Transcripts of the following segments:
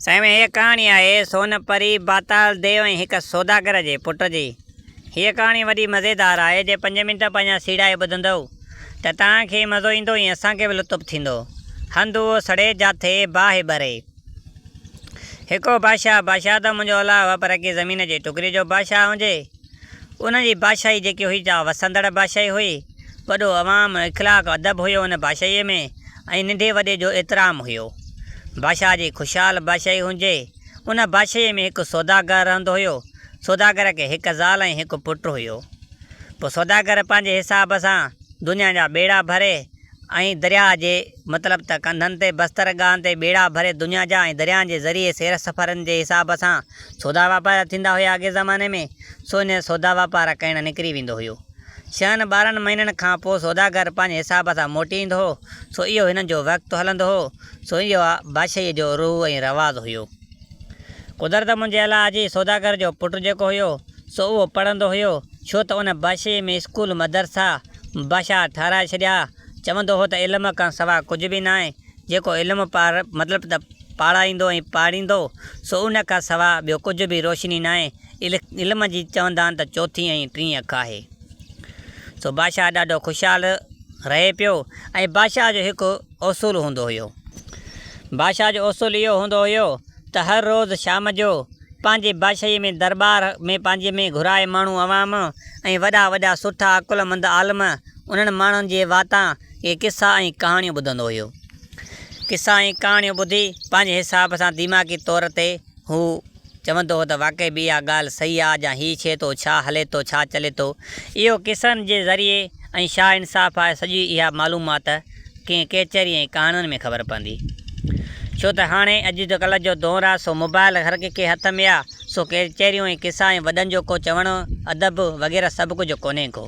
سائين هيء ڪهاڻي آهي سون پري، باتال ديو ۽ هڪ سوداگر جي پٽ جي. هيء ڪهاڻي وڏي مزيدار آهي، جي پنج منٽ پنهنجا سيڙائي ٻڌندؤ ته توهان کي مزو ايندو ۽ اسان کي به لطف ٿيندو. هنڌ اهو سڙي جاٿي باهه ٻري. هڪ هو بادشاهه، بادشاهه ته منهنجو الله هو پر ڪي زمين جي ٽڪري جو بادشاهه هجي. ان جي بادشاهي جيڪي هئي جا وسندڙ بادشاهي هئي. وڏو عوام، اخلاق، ادب هيو ان بادشاهيء ۾. ۽ ننڍي وڏي جو احترام هيو. بادشاهه جي خوشحال بادشاهي هجي. ان بادشاهيء ۾ هڪ سوداگر رهندو هيو. سوداگر کي هڪ زال ۽ هڪ پٽ هيو. پوء سوداگر پنهنجي حساب سان دنيا جا ٻيڙا ڀري ۽ درياهه جي مطلب ته ڪنڌن تي بستر گاهن تي ٻيڙا ڀري دنيا جا ۽ درياهن جي ذريعي سير سفرن جي حساب سان سودا واپار ٿيندا هيا اڳي زماني ۾ سو ان سودا واپار ڪرڻ نڪري ويندو هيو. ڇهن ٻارهن مهينن کان پوء سوداگر پنهنجي حساب سان موٽي ايندو هو، سو اهو هنن جو وقت هلندو هو، سو اهو بادشاهيء جو روح ۽ رواج هيو. قدرت منهنجي الله جي، سوداگر جو پٽ جيڪو هيو، سو اهو پڙهندو هيو، ڇو ته ان بادشاهيء ۾ اسڪول مدرسا بادشاهه ٺهرائي ڇڏيا. چوندو هو ته علم کان سوا ڪجهه به ناهي، جيڪو علم پار مطلب ته پاڙائيندو ۽ پاڙهيندو، سو ان کان سوا ٻيو ڪجهه به روشني ناهي. علم جي چوندا آهن ته چوٿين ۽ ٽين اک آهي. سو بادشاهه ڏاڍو خوشحال رهي پيو ۽ بادشاهه جو هڪ اصول هوندو هيو. بادشاهه جو اصول اهو هوندو هيو ته هر روز شام جو پنهنجي بادشاهيء ۾ درٻار ۾ پنهنجي ۾ گهرائي ماڻهو عوام ۽ وڏا وڏا سٺا عقلمند عالم انهن ماڻهن جي واتان اهي قصا ۽ ڪهاڻيون ٻڌندو هيو. قصا ۽ ڪهاڻيون ٻڌي پنهنجي حساب سان دماغي طور تي هو چوندو هو ته واقعي به اها ڳالهه صحيح آ جا هي ڇي ٿو، ڇا هلي ٿو، ڇا چلي ٿو. اهو قصن جي ذريعي ۽ شاهه انصاف آهي سڄي اها معلومات ڪنهن ڪچهري ۽ ڪهاڻين ۾ خبر پوندي. ڇو ته هاڻي اڄ ڪلهه جو دور آ سو موبائل هر ڪنهن کي هٿ ۾ آ سو ڪچهريون ۽ قصا ۽ وڏن جو ڪو چوڻ ادب وغيره سڀ ڪجهه ڪونهي ڪو.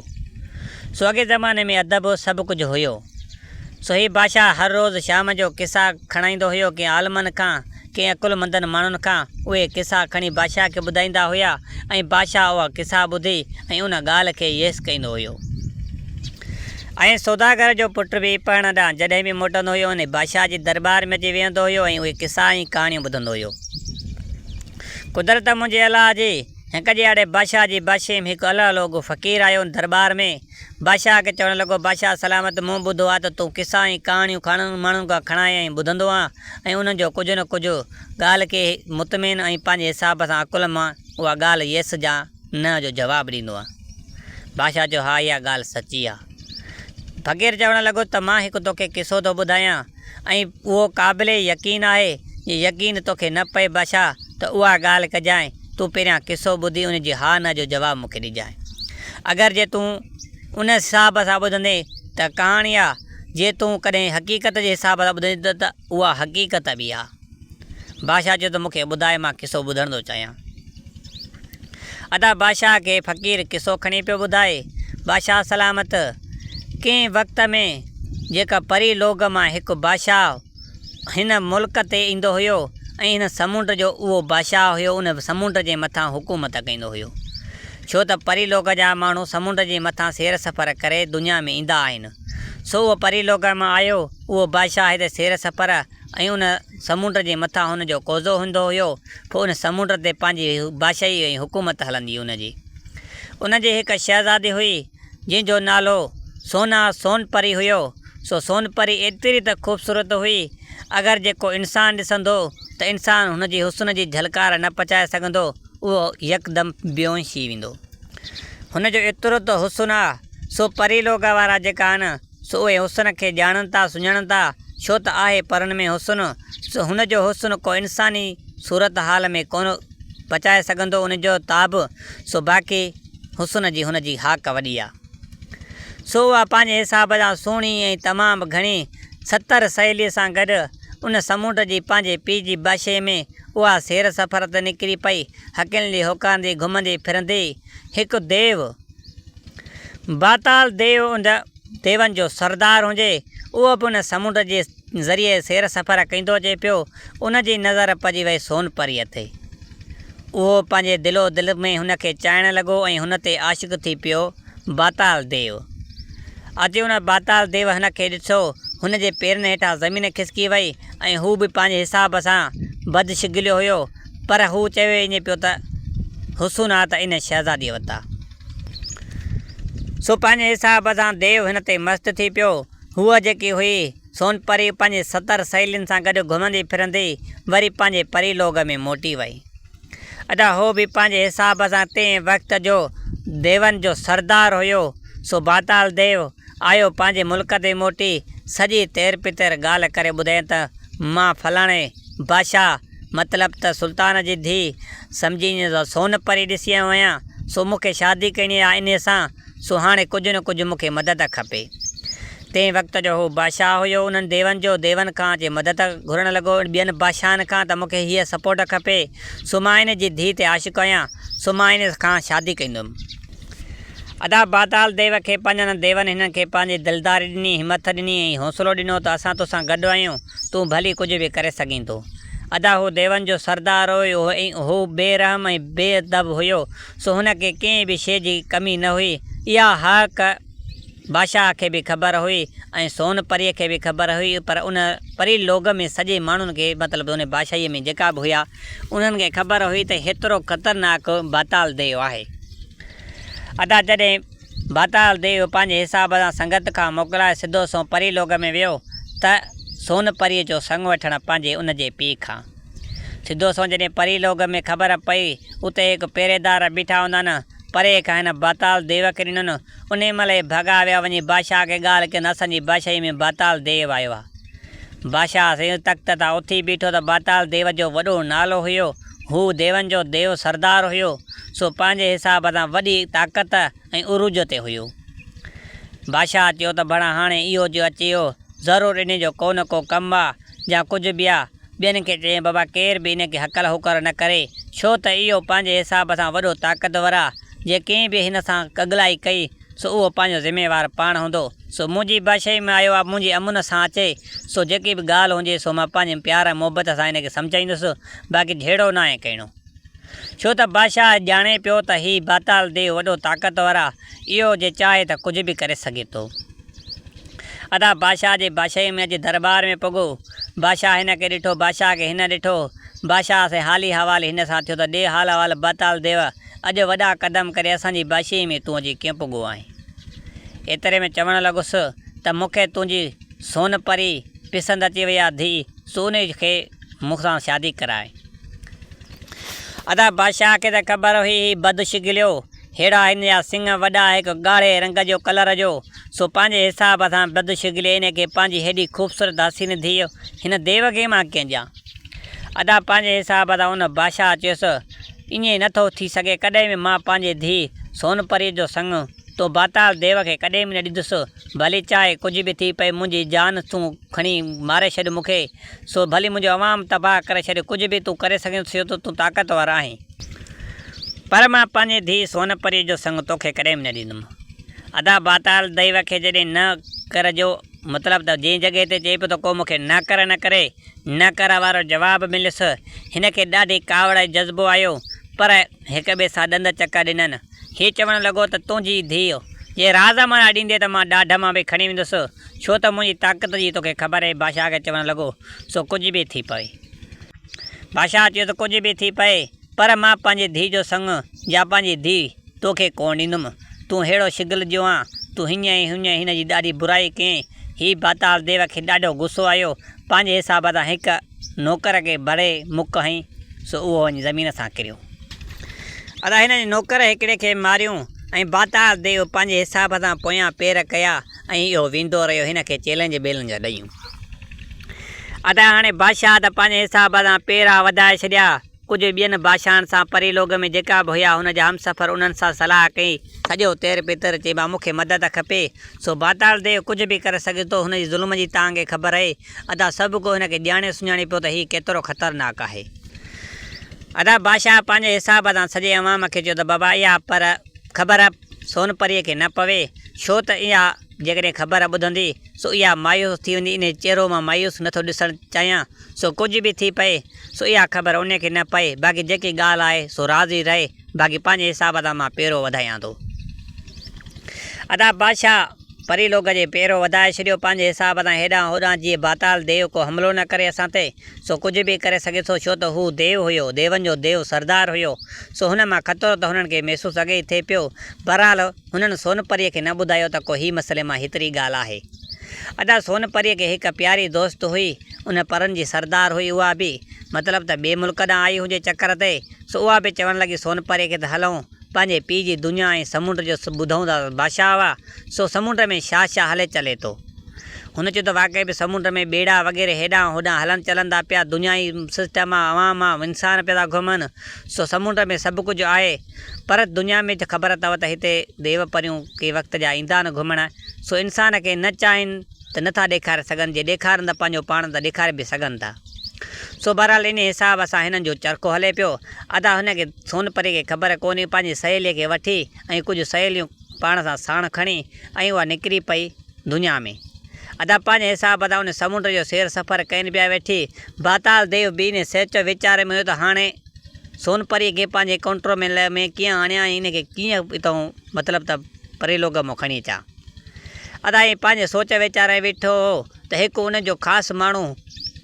سو اڳي زماني ۾ ادب سڀ ڪجهه هيو. سو هي بادشاهه هر روز شام جو قصا کڻائيندو هيو ڪنهن عالمن کان ڪنهن عقلمندن ماڻهن کان اهي قصا کڻي بادشاهه کي ٻڌائيندا هيا ۽ بادشاهه اها قصا ٻڌي ۽ ان ڳالهه کي ييس ڪيندو هيو. ۽ سوداگر جو پٽ به پڙهڻ ڏانهن جڏهن به موٽندو هيو انهي بادشاهه جي درٻار ۾ اچي ويهندو هيو ۽ اهي قصا ۽ ڪهاڻيون ٻڌندو هيو. قدرت منهنجي الله جي، هڪ ڏيهاڙي بادشاهه جي بادشاهي ۾ هڪ الله لوڳ فقير آيو ان درٻار ۾ بادشاهه کي چوڻ لڳو، بادشاهه سلامت مون ٻڌو آهي ته تون قصا ۽ ڪهاڻيون کڻن ماڻهن کان کڻائي ۽ ٻڌندو آن ۽ انهن جو ڪجهه نه ڪجهه ڳالهه کي مطمئن ۽ پنهنجي حساب سان عقل مان اها ڳالهه يس جا نه جو جواب ڏيندو آن. بادشاهه چيو، ها اها ڳالهه سچي آ. فقير چوڻ لڳو ته مان هڪ توکي قصو ٿو ٻڌايان ۽ اهو قابل يقين آهي، جي يقين توکي نه پئي بادشاهه ته اها ڳالهه ڪجانء، تون پهريان قصو ٻڌي ان جي ها نه جو جواب مون کي ڏجانء. اگر جي تون ان حساب سان ٻڌندين ته ڪهاڻي آ، جي تون ڪڏهن حقيقت جي حساب سان ٻڌندين ته اها حقيقت به آ. بادشاهه چيو ته مون کي ٻڌاء مان قصو ٻڌڻ ٿو چاهيان. ادا بادشاهه کي فقير قصو کڻي پيو ٻڌائي. بادشاهه سلامت! ڪنهن وقت ۾ جيڪا پري لوگ مان هڪ بادشاهه هن ملڪ تي ايندو هيو ۽ هن سمنڊ جو اهو بادشاهه هيو ان سمنڊ جي مٿان حڪومت ڪندو هيو. ڇو ته پري لوگ جا ماڻهو سمنڊ جي مٿان سير سفر ڪري دنيا ۾ ايندا آهن. سو اهو پري لوگ مان آيو اهو بادشاهه هتي سير سفر ۽ ان سمنڊ جي مٿان هن جو قوضو هوندو هيو، پوء ان سمنڊ تي پنهنجي بادشاهي ۽ حڪومت هلندي هئي ان جي. ان جي هڪ شهزادي هئي، جنهن جو نالو سونا سون پري هيو، سو سون پري ايتري ته خوبصورت هئي، اگر جي ڪو انسان ڏسندو ته انسان هن جي حسن جي جهلڪار نه پچائي سگهندو، اهو يڪدم بيهوش ٿي ويندو. هن جو ايترو ته حسن آ، سو پري لوڪ وارا جيڪا آهن، سو اهي حسن کي ڄاڻن ٿا سڃاڻن ٿا، ڇو ته آهي پرن ۾ حسن، سو هن جو حسن ڪو انساني صورت حال ۾ ڪونه پچائي سگهندو ان جو تاب، سو باقي حسن جي هن جي هاڪ وڏي آ. سو اها پنهنجي حساب سان سهڻي ۽ تمام گهڻي ستر سهيليء سان گڏ ان سمونڊ جي پنهنجي پيء جي بادشاهيء ۾ اها سير سفر تي نڪري پئي، هڪلندي هوڪارندي گهمندي ڦرندي هڪ ديو، باتال ديو ان ديون جو سردار هجي، اهو به ان سمنڊ جي ذريعي سير سفر ڪندو اچي پيو، ان جي نظر پئجي وئي سون پريء تي. اهو پنهنجي دل و دل ۾ هن کي چاهڻ لڳو ۽ هن تي عاشق ٿي پيو. باتال ديو. اچي ان باتال ديو هن کي ڏٺو، هن جي پيرن هيٺان زمين کسڪي وئي ۽ هو به پنهنجي حساب سان بدشگليو هيو، پر هو چوي ائين پيو ته حسن آ ته ان شهزاديء وٽ آ. سو پنهنجي حساب سان ديو هن تي مست ٿي پيو. هوء جيڪي هئي، سون پري پنهنجي 70 سهيلين سان گڏ گهمندي ڦرندي وري پنهنجي پري لوڳ ۾ موٽي وئي. ادا هو به پنهنجي حساب سان تنهن وقت جو ديون جو سردار هيو، سو باتال ديو آيو پنهنجي ملڪ تي موٽي سڄي تير پتير ڳالهه ڪري ٻڌائين ته مان فلاڻي بادشاهه مطلب ته سلطان جي ڌيء سمجهين ته سون پري ڏسي آيو آهيان، سو مون کي شادي ڪرڻي آهي انهيء سان، سو هاڻي ڪجهه نه ڪجهه مون کي مدد کپي. تنهن وقت جو هو بادشاهه هيو انهن ديون جو، ديون کان اچي مدد گهرڻ لڳو ٻين بادشاهن کان ته مون کي هيء سپورٽ کپي، سو مان ان جي ڌيء تي عاشق آهيان، سو مان ان کان شادي ڪندم. ادا باتال ديو کي پنهنجن ديون هنن کي پنهنجي دلداري ڏني، همٿ ڏني ۽ حوصلو ڏنو ته اسان توسان گڏ آهيون، تون ڀلي ڪجهه به ڪري سگهين ٿو. ادا هو ديون جو سردار هيو ۽ هو بي رحم ۽ بي ادب هيو، سو هن کي ڪنهن به شيء جي ڪمي نه هئي. اها حق بادشاهه کي به خبر هئي ۽ سون پريء کي به خبر هئي، پر ان پري لوڳ ۾ سڄي ماڻهن کي مطلب ان بادشاهيء ۾ جيڪا به هيا، انهن کي خبر هئي ته هيترو خطرناڪ باتال ديو آهي. ادا جڏهن باتال ديو پنهنجي حساب سان سنگت کان موڪلائي سڌو سنئون پري لوڳ ۾ ويو ته سون پريء جو سڱ وٺڻ پنهنجي ان جي پيء کان. سڌو سنئون جڏهن پري لوڳ ۾ خبر پئي اتي هڪ پهريدار بيٺا هوندا نه پري کان هن باتال ديو کي ڏنن. انهي مهل اهي ڀڳا ويا وڃي بادشاهه کي ڳالهه ڪين اسان جي بادشاهيء ۾ باتال ديو آيو آ. بادشاهه سائين تخت تان اٿي بيٺو ته باتال ديو جو وڏو نالو هيو. هو ديون جو ديو سردار هيو، سو پنهنجي حساب سان وڏي طاقت ۽ عروج تي هيو. بادشاهه چيو ته ڀڻا هاڻي اهو جو اچي ويو، ضرور انهي جو ڪو نه ڪو ڪم آ يا ڪجهه به آ. ٻين کي چيائين بابا ڪير به انهي کي هڪل هوڪر نه ڪري، ڇو ته اهو پنهنجي حساب سان وڏو طاقتور آ، جي ڪنهن به هن سان ڪڳلائي ڪئي سو اهو پنهنجو ذميوار پاڻ هوندو. سو منهنجي بادشاهي ۾ آيو آ، منهنجي امن سان اچي، سو جيڪي به ڳالهه هجي سو مان پنهنجي پيار ۽ محبت سان هن کي سمجهائيندس، باقي جهيڙو ناهي ڪرڻو. ڇو ته بادشاهه ڄاڻي پيو ته هي باتال ديو وڏو طاقتور آ، اهو جي چاهي ته ڪجهه به ڪري سگهي ٿو. ادا بادشاهه جي بادشاهيء ۾ اچي درٻار ۾ پڳو. بادشاهه هن کي ڏٺو، بادشاهه کي هن ڏٺو. بادشاهه سين حالي حوالي هن سان ٿيو ته ڏي حال احوال باتال ديو، اڄ وڏا قدم ڪري اسان جي بادشاهيء ۾ تون اچي ڪيئن پڳو آهين؟ ايتري ۾ چوڻ لڳس ته مون کي تنهنجي سون پري پسند اچي وئي آ ڌيء، سو انهيء کي مون سان شادي ڪراء. ادا بادشاهه کي ته خبر هئي هي بدشگليو، ههڙا هن جا سڱ وڏا هڪ ڳاڙهي رنگ جو ڪلر جو، سو پنهنجي حساب سان بدشگلي انهيء کي پنهنجي هيڏي خوبصورت حسين ڌيء هن ديو کي مان ڪيئن ڏيان؟ ادا پنهنجي حساب سان ان بادشاهه چيس، ائين نه ٿو ٿي سگهي ڪڏهن به مان پنهنجي ڌيء سون پريء جو سڱ تو باتال ديو کي ڪڏهن به نه ڏيندس، ڀلي چاهي ڪجهه به ٿي پئي منهنجي جان تون کڻي ماري ڇڏ مون کي، سو ڀلي منهنجو عوام تباهه ڪري ڇڏ ڪجهه به تون ڪري سگهين ٿو ته تون طاقتور آهين. پر مان پنهنجي ڌيء سون پريء جو سڱ توکي ڪڏهن به نه ڏيندم. ادا باتال ديو کي جڏهن نه ڪر جو مطلب ته جنهن جڳهه تي چئي پيو ته ڪو مون کي نه ڪر نه ڪري، نه ڪر وارو جواب مليس. هن کي ڏاڍي ڪاوڙ ۽ جذبو آيو، پر هڪ ٻئي سان ڏند چڪا ڏنن. هي چوڻ لڳو ته تنهنجي ڌيء جي راز معنيٰ ڏيندي ته مان ڏاڍ مان به کڻي ويندس، ڇو ته منهنجي طاقت جي توکي خبر آهي. بادشاهه کي چوڻ لڳو، سو ڪجهه به ٿي پوي. بادشاهه چيو ته ڪجهه به ٿي پئي، پر مان پنهنجي ڌيء جو سڱ يا پنهنجي ڌيء توکي ڪونه ڏيندم. تون ههڙو شگل جو آن، تون هيئن ۽ هونئن هن جي ڏاڍي برائي ڪئين. هي باتال ديو کي ڏاڍو غصو آيو. پنهنجي حساب سان هڪ نوڪر کي ڀري مڪ هنئي، سو اهو وڃي زمين سان ڪريو. ادا هن جي نوڪر هڪڙي کي ماريون ۽ باتال ديو پنهنجي حساب سان پويان پير ڪيا ۽ اهو ويندو رهيو. هن کي چئلينج ٻيلنج ڏيون. ادا هاڻي بادشاهه ته پنهنجي حساب سان پيرا وڌائي ڇڏيا. ڪجهه ٻين بادشاهن سان پري لوڳ ۾ جيڪا به هيا هن جا همسفر انهن سان صلاح ڪئي. سڄو تير پتر چئي ڀا مون کي مدد کپي. سو باتال ديو ڪجهه به ڪري سگهي ٿو هن جي ظلم جي توهان کي خبر اهي. ادا سڀ ڪو هن کي ڄاڻي سڃاڻي پيو ته هي ڪيترو خطرناڪ آهي. ادا بادشاهه پنهنجي حساب سان سڄي عوام کي چيو ته بابا اها پر خبر سون پريء کي نه پوي ڇو ته اها جيڪڏهن خبر ٻڌندي سو اها مايوس ٿي ويندي انهي چهرو مان مايوس نٿو ڏسڻ چاهيان سو ڪجهه به ٿي پئي سو اها خبر انهي کي نه پئي باقي جيڪي ڳالهه آهي سو راز ئي رهي باقي پنهنجي حساب سان مان پيرو وڌايان ٿو. ادا بادشاهه! پري لوڪ جي پيرو وڌائي ڇڏيو پنهنجي حساب سان هيڏانهن هوڏانهن جيئن باتال ديو ڪو حملو نه ڪري اسان تي، سو ڪجهه به ڪري سگهي ٿو ڇو ته هو ديو هيو، ديون جو ديو سردار هيو، سو هن مان خطرو ته هنن کي محسوس اڳي ئي ٿئي پيو. بهرحال هنن سون پريء کي نه ٻڌايو ته ڪو هي مسئلي مان هيتري ڳالهه آهي. ادا سون پريء کي هڪ پياري دوست هئي، ان پرن جي سردار هئي اها به، مطلب ته ٻئي ملڪ ڏانهن آئي هجي چڪر تي، سو اها به چوڻ لڳي سون پريء کي ته هلون، پنهنجي پيء جي دنيا ۽ سمنڊ جو ٻڌون ٿا ته بادشاهه هئا، سو سمنڊ ۾ شاهه شاهه هلي چلي ٿو. هن چيو ته واقعي به سمنڊ ۾ ٻيڙا وغيره هيڏانهن هوڏانهن هلن چلن ٿا پيا، دنيا ئي سسٽم آ، عوام آ، انسان پيا ٿا گهمن، سو سمنڊ ۾ سڀ ڪجهه آهي. پر دنيا ۾ ته خبر اٿو ته هتي ديو پريون ڪي وقت جا ايندا آهن گهمڻ، سو انسان کي نه چاهين ته نه ٿا ڏيکاري سگهن، جي ڏيکارن ته پنهنجو پاڻ ته ڏيکاري به سگهن ٿا. سو بهرحال انهي حساب سان هنن جو چرخو هلي پيو. ادا هن کي سون پري کي خبر ڪونهي پنهنجي سهيليء کي وٺي ۽ ڪجهه سهيليون پاڻ سان ساڻ کڻي ۽ اها نڪري پئي دنيا ۾. ادا پنهنجي حساب سان ان سمنڊ جو سير سفر ڪين پيا ويٺي. باتال ديو به انهي سوچ ويچار ۾ هيو ته هاڻي سون پريء کي پنهنجي ڪنٽرول ۾ ڪيئن آڻيان ۽ ان کي ڪيئن اتئون مطلب ته پريلوڪ مان کڻي اچان. ادا ائين پنهنجي سوچ ويچار ۾ ويٺو هو ته هڪ ان جو خاص ماڻهو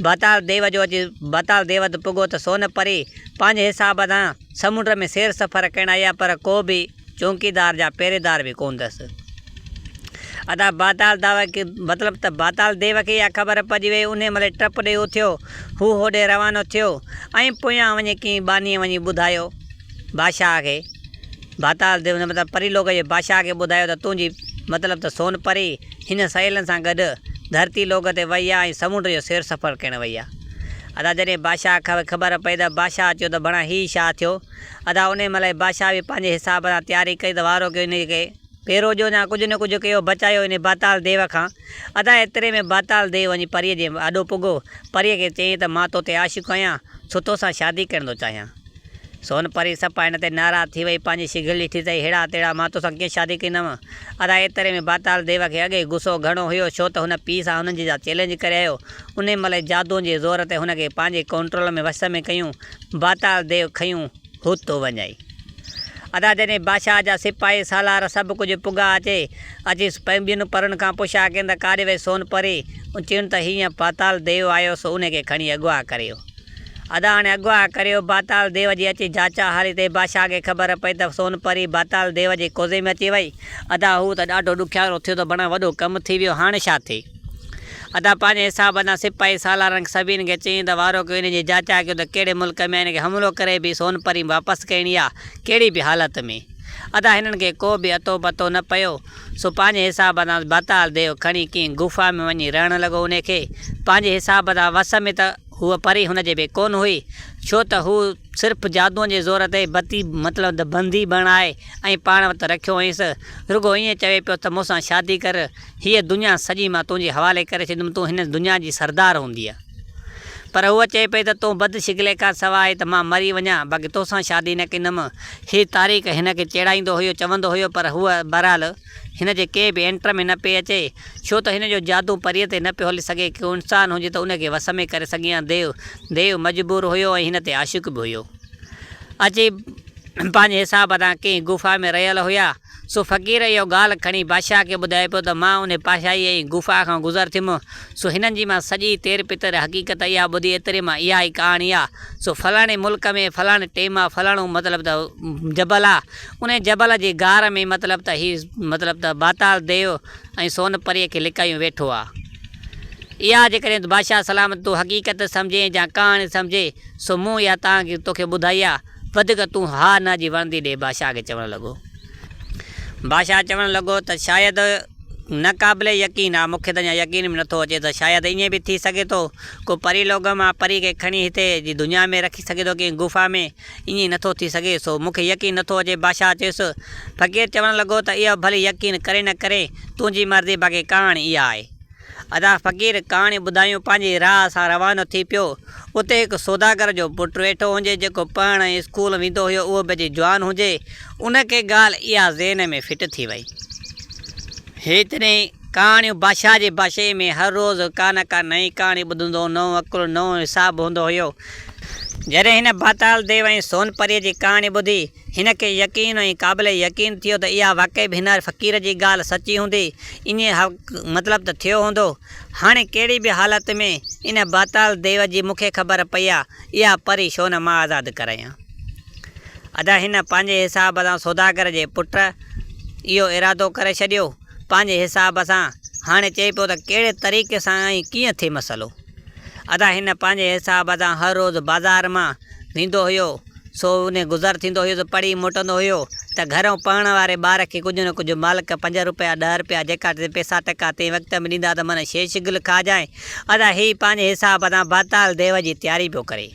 باتال ديو جو اچي باتال ديو وٽ پڳو ته سون پري پنهنجي حساب سان سمنڊ ۾ سير سفر ڪرڻ آئي آهي پر ڪو به چونڪيدار جا پهريدار به ڪونه اٿس. ادا باتال داو کي مطلب ته باتال ديو کي اها خبر پئجي وئي انهي مهل ٽپ ڏئي اٿيو هو هوڏي روانو ٿيو ۽ پويان وڃي ڪنهن ٻانهيء وڃي ٻڌايو بادشاهه کي ڀاتال ديو مطلب پري لوڪ جي بادشاهه کي ٻڌايو ته تنهنجي مطلب ته سون پري هن سهيلن سان گڏ ڌرتي لوڪ تي وئي آ ۽ سمنڊ جو سير سفر ڪرڻ وئي آ. ادا جڏهن بادشاهه کي خبر پئي ته بادشاهه چيو ته ڀڻا هي ڇا ٿيو؟ ادا انهي مهل بادشاهه به پنهنجي حساب سان تياري ڪئي ته وارو ڪيو انهي کي پيرو ڏيو يا ڪجهه نه ڪجهه ڪيو بچايو انهي ڀاتال ديو کان. ادا ايتري ۾ ڀاتال ديو وڃي پريء جي آڏو پڳو. پريء کي چيائين ته مان توتي عاشق آهيان سو توسان شادي ڪرڻ ٿو چاهيان. سون پري صفا هن تي ناراض ٿي وئي، پنهنجي شگل ڏٺي ته ههڙا تهڙا مان توسان ڪيئن شادي ڪندم. ادا ايتري ۾ باتال ديو کي اڳي ئي غصو گهڻو هيو ڇو ته هن پيء سان هنن جي جا چئلينج ڪري آيو. انهي مهل ئي جادوء جي زور تي هن کي پنهنجي ڪنٽرول ۾ وس ۾ ڪيون. باتال ديو کنيون هو تو وڃائي. ادا جڏهن بادشاهه جا سپاهي سالار سڀ ڪجهه پڳا اچي اچي ٻين پرن کان پڇا ڪين ته ڪاڏي وئي سون پري؟ چين ته هيئن پاتال ديو آيو سو انهي کي کڻي اغوا ڪريو. ادا هاڻي اغوا ڪريو باتال ديو جي اچي جاچا هالي تي بادشاهه کي خبر پئي ته سون پري باتال ديو جي قوضي ۾ اچي وئي. ادا هو ته ڏاڍو ڏکيارو ٿيو ته بڻا وڏو ڪم ٿي ويو هاڻي ڇا ٿئي. ادا پنهنجي حساب سان سپاهي سالارن سڀني کي چيائين ته وارو ڪيو انهي جي جاچا ڪيو ته ڪهڙي ملڪ ۾ آهي هن کي حملو ڪري به سون پري واپس ڪرڻي آ ڪهڙي به حالت ۾. ادا هنن کي ڪو به اتو پتو نه پيو سو پنهنجي حساب سان باتال ديو کڻي ڪنهن غفا ۾ وڃي رهڻ لڳو انهي کي پنهنجي حساب سان وس ۾ ته هوء پري هن جي به ڪونه هئي، ڇو ته هو صرف جادوء جي زور تي بتي مطلب ته بندي بڻائي ۽ پاڻ وٽ رکيو هئس. رڳو ائين چوي پيو ته مون سان شادي ڪر، هيء دنيا سڄي مان تنهنجي حوالي ڪري ڇڏيندم، تون هن دنيا جي سردار هوندينء. پر هوء چئي پئي ته تون بد شڪلي کان سواء ته مان مري وڃان، باقي توسان شادي نه ڪندم. هي طارق هن کي چيڙائيندو هيو، چوندو هيو، پر هوء بهرحال هن جي ڪنهن به اينٽر ۾ نه پئي اچي، ڇو ته هن جو جادو پريء تي نه پيو هلي سگهي، ڪو انسان هجي ته ان کي وس ۾ ڪري سگهي ها، ديو، ديو مجبور هيو ۽ هن تي عاشق به هيو. اچي پنهنجي حساب سان ڪنهن غفا ۾ رهيل هيا، سو فقير اهو ڳالهه کڻي بادشاهه کي ٻڌائي پيو ته مان انهي پاشائي ۽ غفا کان گذر ٿيم، سو هنن جي مان سڄي تير پتر حقيقت اها ٻڌي، ايتري مان اها ئي ڪهاڻي آ، سو فلاڻي ملڪ ۾ فلاڻي ٽيم آ، فلاڻو مطلب ته جبل آ، انهيء جبل جي غار ۾ مطلب ته هي مطلب ته باتال ديو ۽ سون پريء کي لڪايون ويٺو آ. اها جيڪڏهن بادشاهه سلامت تون حقيقت سمجهين جا ڪهاڻي سمجهين، سو مون اها تان کي توکي ٻڌائي آ، وڌيڪ تون ها نه جي وڻندي ڏي بادشاهه کي چوڻ لڳو. بادشاهه چوڻ لڳو ته شايد نه قابل يقين آ، مون کي ته اڃا يقين به نٿو اچي ته شايد ائين به ٿي سگهي ٿو، ڪو پري لوڪ مان پري کي کڻي هتي جي دنيا ۾ رکي سگهي ٿو ڪنهن غفا ۾، ائين نٿو ٿي سگهي، سو مون کي يقين نٿو اچي. بادشاهه چيس. فقير چوڻ لڳو ته اهو ڀلي يقين ڪري نه ڪري، تنهنجي مرضي، باقي ڪهاڻي اها آهي. ادا فقير ڪهاڻي ٻڌايون پنهنجي راهه سان روانو ٿي پيو. اتي هڪ سوداگر جو پٽ ويٺو هجي، جيڪو پڙهڻ ۽ اسڪول ويندو هيو، اهو به اچي جوان هجي. ان کي ڳالهه اها ذهن ۾ فٽ ٿي وئي. هي جڏهن ڪهاڻيون بادشاهه جي بادشاهيء ۾ هر روز ڪا نه ڪا نئين ڪهاڻي ٻڌندو هو، نئون عقل، نئون حساب هوندو هيو. جڏهن هن پاتال ديو ۽ سون پريء جي ڪهاڻي ٻڌي، هن کي يقين ۽ قابل يقين ٿيو ته اها واقعي به هن فقير جي ڳالهه سچي هوندي، ائين مطلب ته ٿيو هوندو. هاڻي ڪهڙي به حالت ۾ ان پاتال ديو جي مون کي خبر پئي آ، اها پري ڇو نه مان آزاد ڪرايان. ادا هن پنهنجي حساب سان سوداگر جي پٽ اهو ارادو ڪري ڇڏيو. پنهنجي حساب سان هاڻي چئي پيو ته ڪهڙي طريقي سان ۽ ڪيئن ٿئي مسئلو. ادا هن پنهنجي حساب سان هر روز بازار مان ويندو هيو سو انهي گذر ٿيندو هيس پڙهي موٽندو هيو ته گهرئون پڙهڻ واري ٻار کي ڪجهه نه ڪجهه مالڪ پنج روپيا ڏهه روپيا جيڪا پئسا ٽڪا تنهن وقت ۾ ڏيندا ته من شيش گل کاجانء. ادا هي پنهنجي حساب سان باتال ديو جي تياري پيو ڪري.